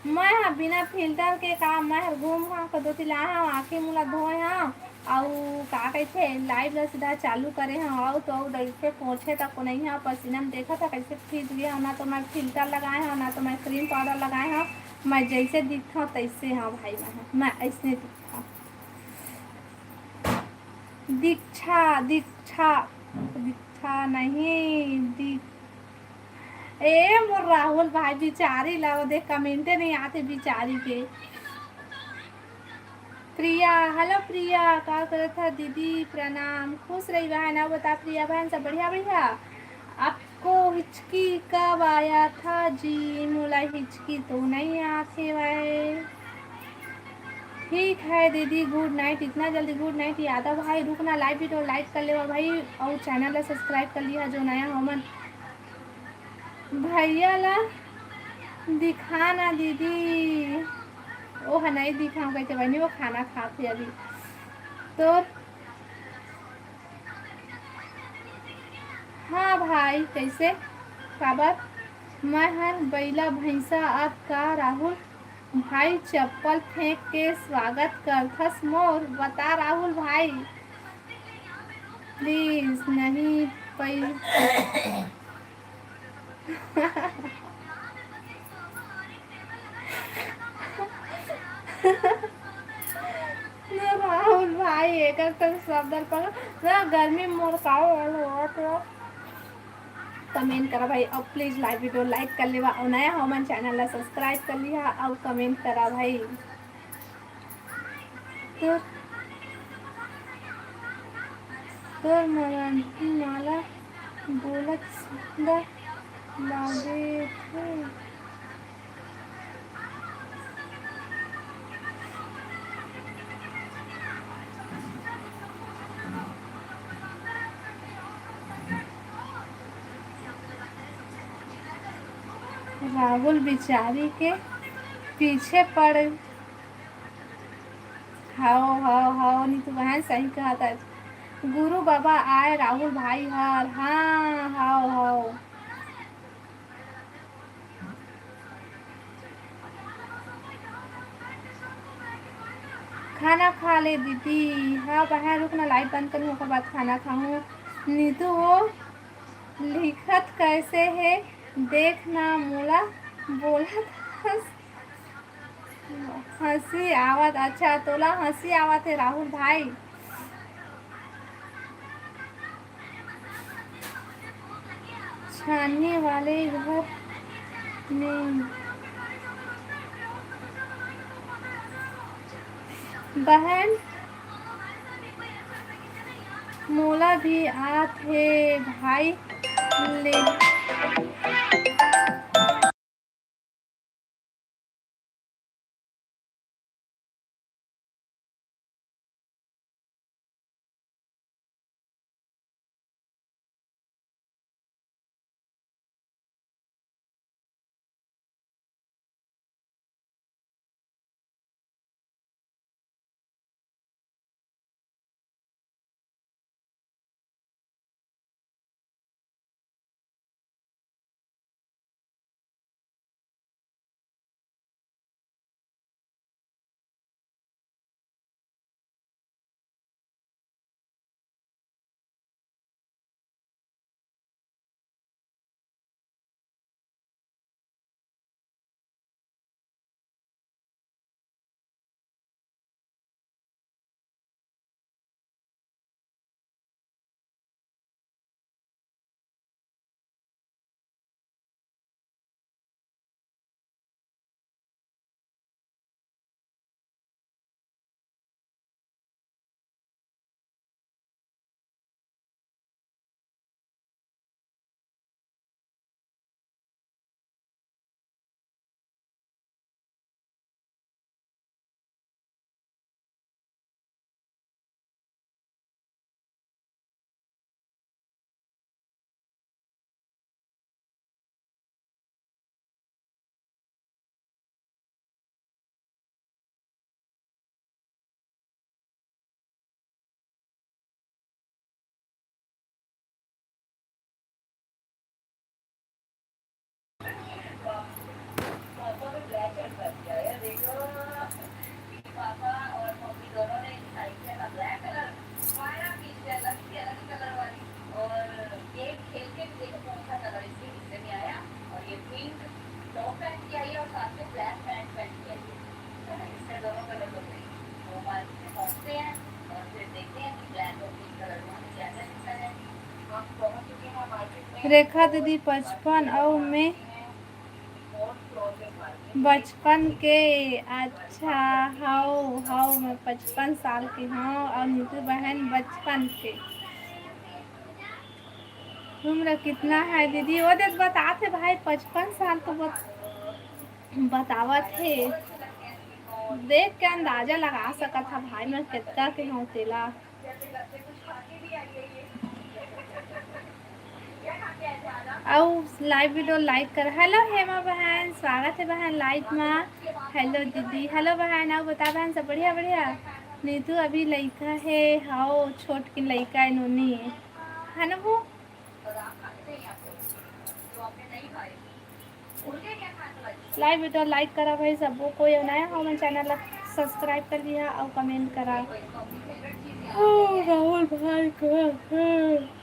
मैं ह बिना filter के का, मैं हर घूम हव, कदोती लाए हव, आँखी मुला धोए हव, अउ का कहिथे, live ला सीधा चालू करे हव, अउ तो अउ डर के पोछे तक को नहीं हव, पसीना में देखत हव, कैसे खींच गए हव, ना तो मैं filter लगाए हव, ना तो मैं cream powder लगाए हव, मैं जैसे दिखत हव, तैसे हव भाई, मैं ह, मैं ऐसने दिखत हव। दीक्षा, दीक्षा, दीक्षा नहीं, दी-, ए मोर राहुल भाई, बिचारी ला वो देख, comment ए नहीं आते बिचारी के। प्रिया, hello प्रिया, का करत ह दीदी? प्रणाम, खुश रही बहन। अउ बता प्रिया बहन, सब बढ़िया, बढ़िया? आपको हिचकी कब आया था जी? मोला हिचकी तो नहीं आत हेवय। ठीक है दीदी, good night। इतना जल्दी good night? यादव भाई, रुक ना, live video like कर लेवा भाई, अउ channel ला subscribe कर लिहा जो नया हो मन। भैया ला दिखा ना दीदी। ओ ह, नहीं दिखाऊं कहते बनी, वो खाना खाते अभी। तो हाँ भाई, कैसे? काबर? मैं हर बैला भैंसा, अब का राहुल भाई चप्पल फेंक के स्वागत करथस मोर? बता राहुल भाई, please, नहीं पै-, राहुल भाई, एकर तो सब दर पर ना गर्मी मोर का होत हो। Comment करा भाई, अउ please live video like कर लेवा, अउ नया हो मन channel ला subscribe कर लिहा, अउ comment करा भाई। तोर, तोर मराठी माला बोलत सुंदर लागे थे। राहुल बिचारी के पीछे पड़। हव, हव, हव, नीतू बहन सही कहत हे। गुरु बाबा आए राहुल भाई हर। हाँ, हव, हव। खाना खा ले दीदी। हाँ बहन, रुक ना, live बंद करूँ, ओकर बाद खाना खाहूँ। नीतू हो लिखत कैसे हे, देख ना मोला बोलत हस। हंसी आवत, अच्छा, तोला हंसी आवत हे राहुल भाई। छानने वाले घर में बहन, मोला भी आत हे भाई ले। रेखा दीदी पचपन अउ मैं बचपन के। अच्छा, हव, हव, मैं पचपन साल के हव अउ नीतू बहन बचपन के। उम्र कितना है दीदी? वो देख बतात हे भाई, पचपन साल तो बत-, बतावत हे। देख के अंदाजा लगा सकत हा भाई, मैं कितना के हूँ तेला। अउ live video like कर। Hello हेमा बहन, स्वागत है बहन live मा। Hello दीदी, hello बहन। अउ बता बहन, सब बढ़िया? बढ़िया। नीतू अभी लइका है, हाओ, छोट के लइका है, नोनी है, है ना वो? Live video like करा भाई सबो कोई, अउ नया हो मन channel ला subscribe कर लिहा अउ comment करा। ओ, राहुल भाई का, हाँ।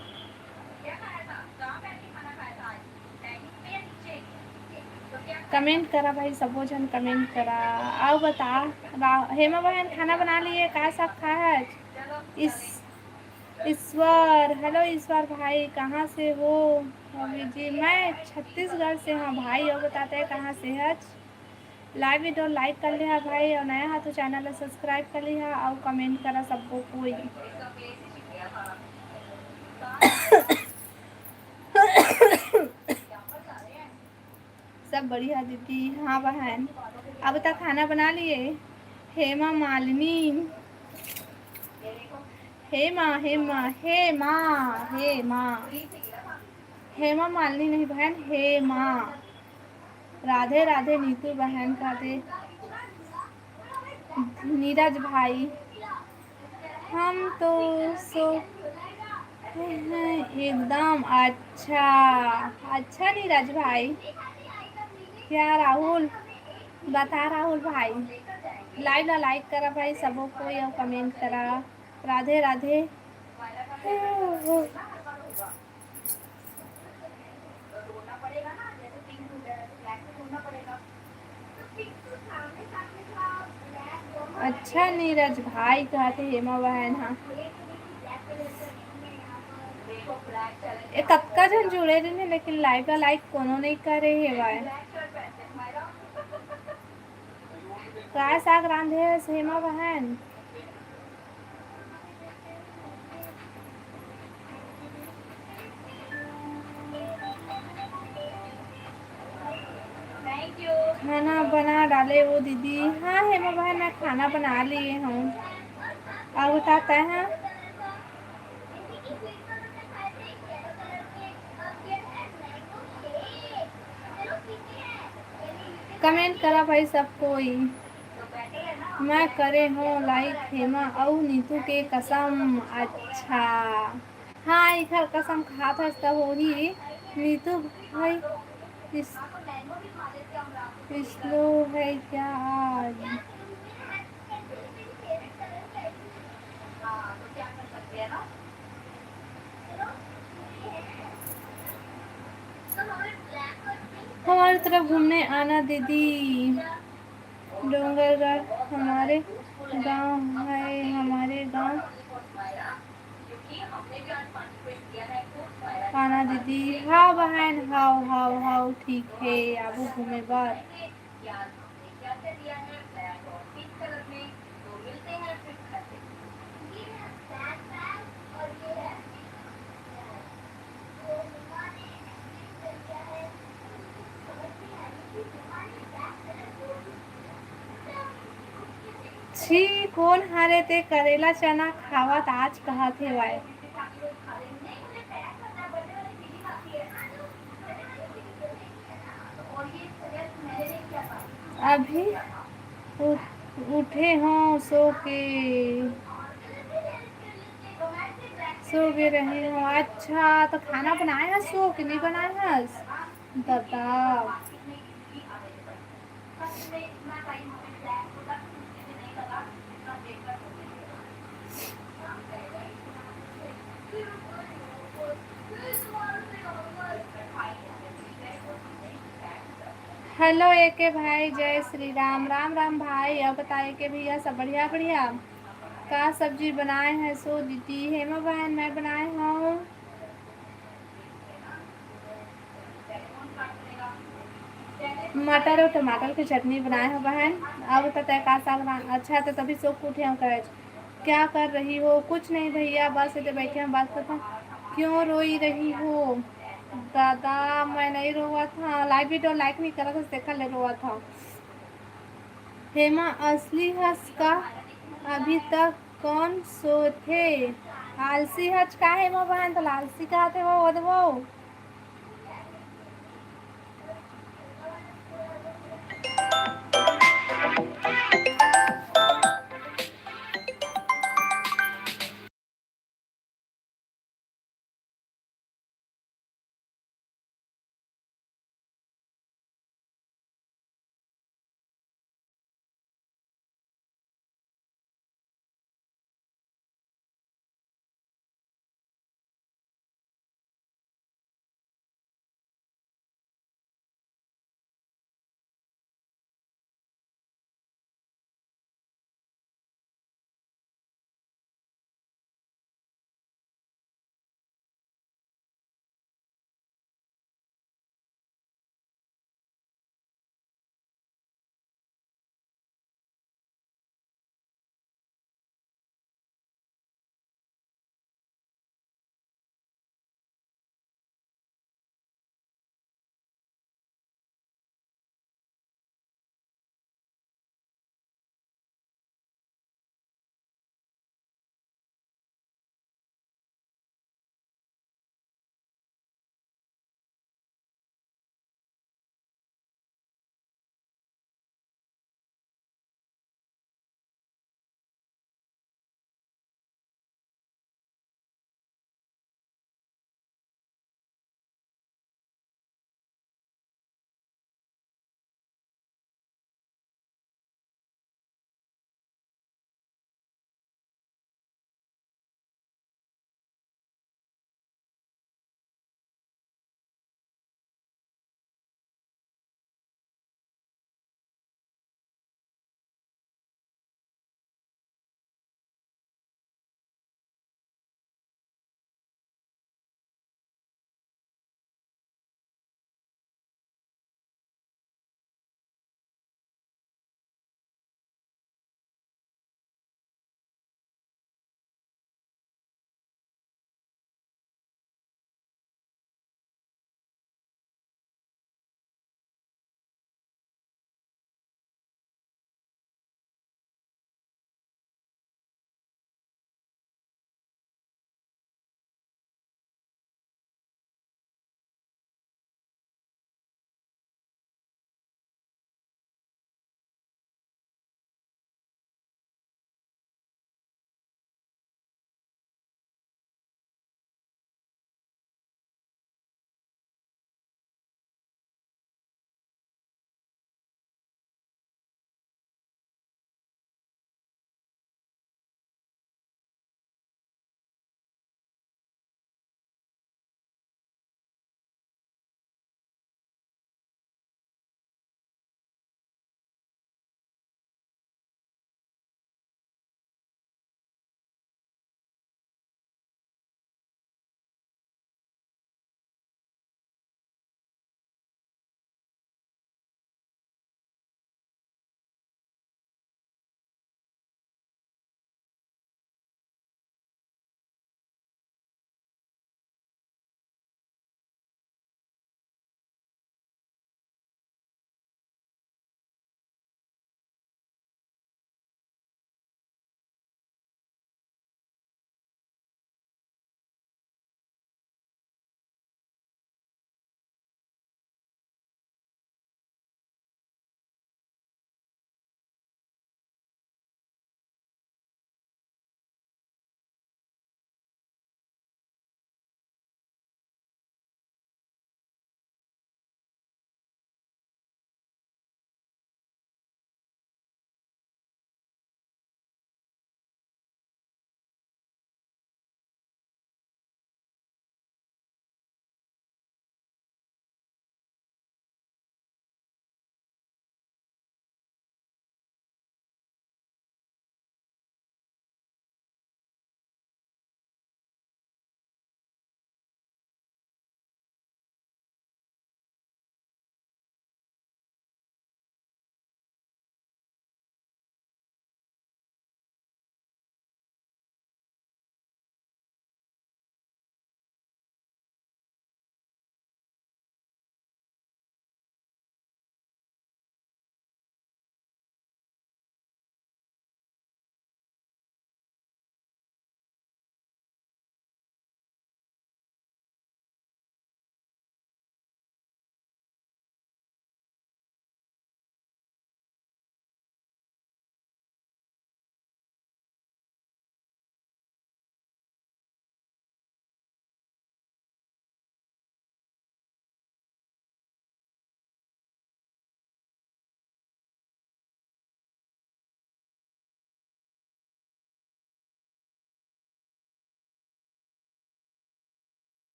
Comment करा भाई, सबो झन comment करा। अउ बता, रा-, हेमा बहन खाना बना लिए, का साग खाए है आज? इस ईश्वर, hello ईश्वर भाई, कहाँ से हो? अभी जी, मैं छत्तीसगढ़ से हूँ भाई, अउ बताते हैं कहाँ से है। Live video like कर लिहा भाई, अउ नया हा तो channel ला subscribe कर लिहा, अउ comment करा सबको कोई। सब बढ़िया दीदी। हाँ बहन, अब तक खाना बना लिए? हेमा मालिनी, हेमा, हेमा, हेमा, हेमा, हेमा मालिनी नहीं बहन, हेमा। राधे राधे नीतू बहन, राधे। नीरज भाई, हम तो सो हैं एकदम। अच्छा, अच्छा नीरज भाई, क्या राहुल बता, राहुल भाई, live ला like करा भाई सबो कोई, अउ comment करा। राधे राधे। अच्छा नीरज भाई, कहते हेमा बहन हा। ए, कतका झन जुड़े रहिन हे, लेकिन live ला like कोनो नहीं करे हेवय। काय साग रांधे हस हेमा बहन? खाना बना डाले वो दीदी। हाँ हेमा बहन, मैं खाना बना लिए हूँ। अउ बता तैं हा? Comment करा भाई सब कोई। मैं करे हूँ like हेमा अउ नीतू के कसम। अच्छा, हाँ, एकर कसम खात हस त होही। नीतू भाई, इस, slow है क्या आज? हमारी तरफ घूमने आना दीदी। डोंगरगढ़ हमारे गांव है, हमारे गांव आना दीदी। हाँ बहन, हाव, हाव, हाव, ठीक है, आबो घूमे बर। छी, कोन हरे ते करेला चना खावत आज कहत हेवय। अभी उ-, उठे हो सो के, सो के रहे हो। अच्छा, तो खाना बनाए हस सो के नहीं बनाए हस? ददा। Hello एके भाई, जय श्री राम। राम राम भाई। अउ बताए के भैया सब बढ़िया बढ़िया? का सब्जी बनाए है सो दीदी? हेमा बहन मैं बनाए हूँ मटर और टमाटर के चटनी बनाए हो बहन। अब तो तय का साग बना, अच्छा तो तभी सो के उठे हो कहे। क्या कर रही हो? कुछ नहीं भैया, बस इधर बैठे हैं, बात करते हैं। क्यों रोई रही हो? दादा मैं नहीं रोवत हूँ, लाइव वीडियो लाइक नहीं करत हस, देखा ले रोवत हूँ। हेमा असली हस का? अभी तक कौन सोथे? आलसी हच का हेमा बहन? तो आलसी कहते हो, वो, वो।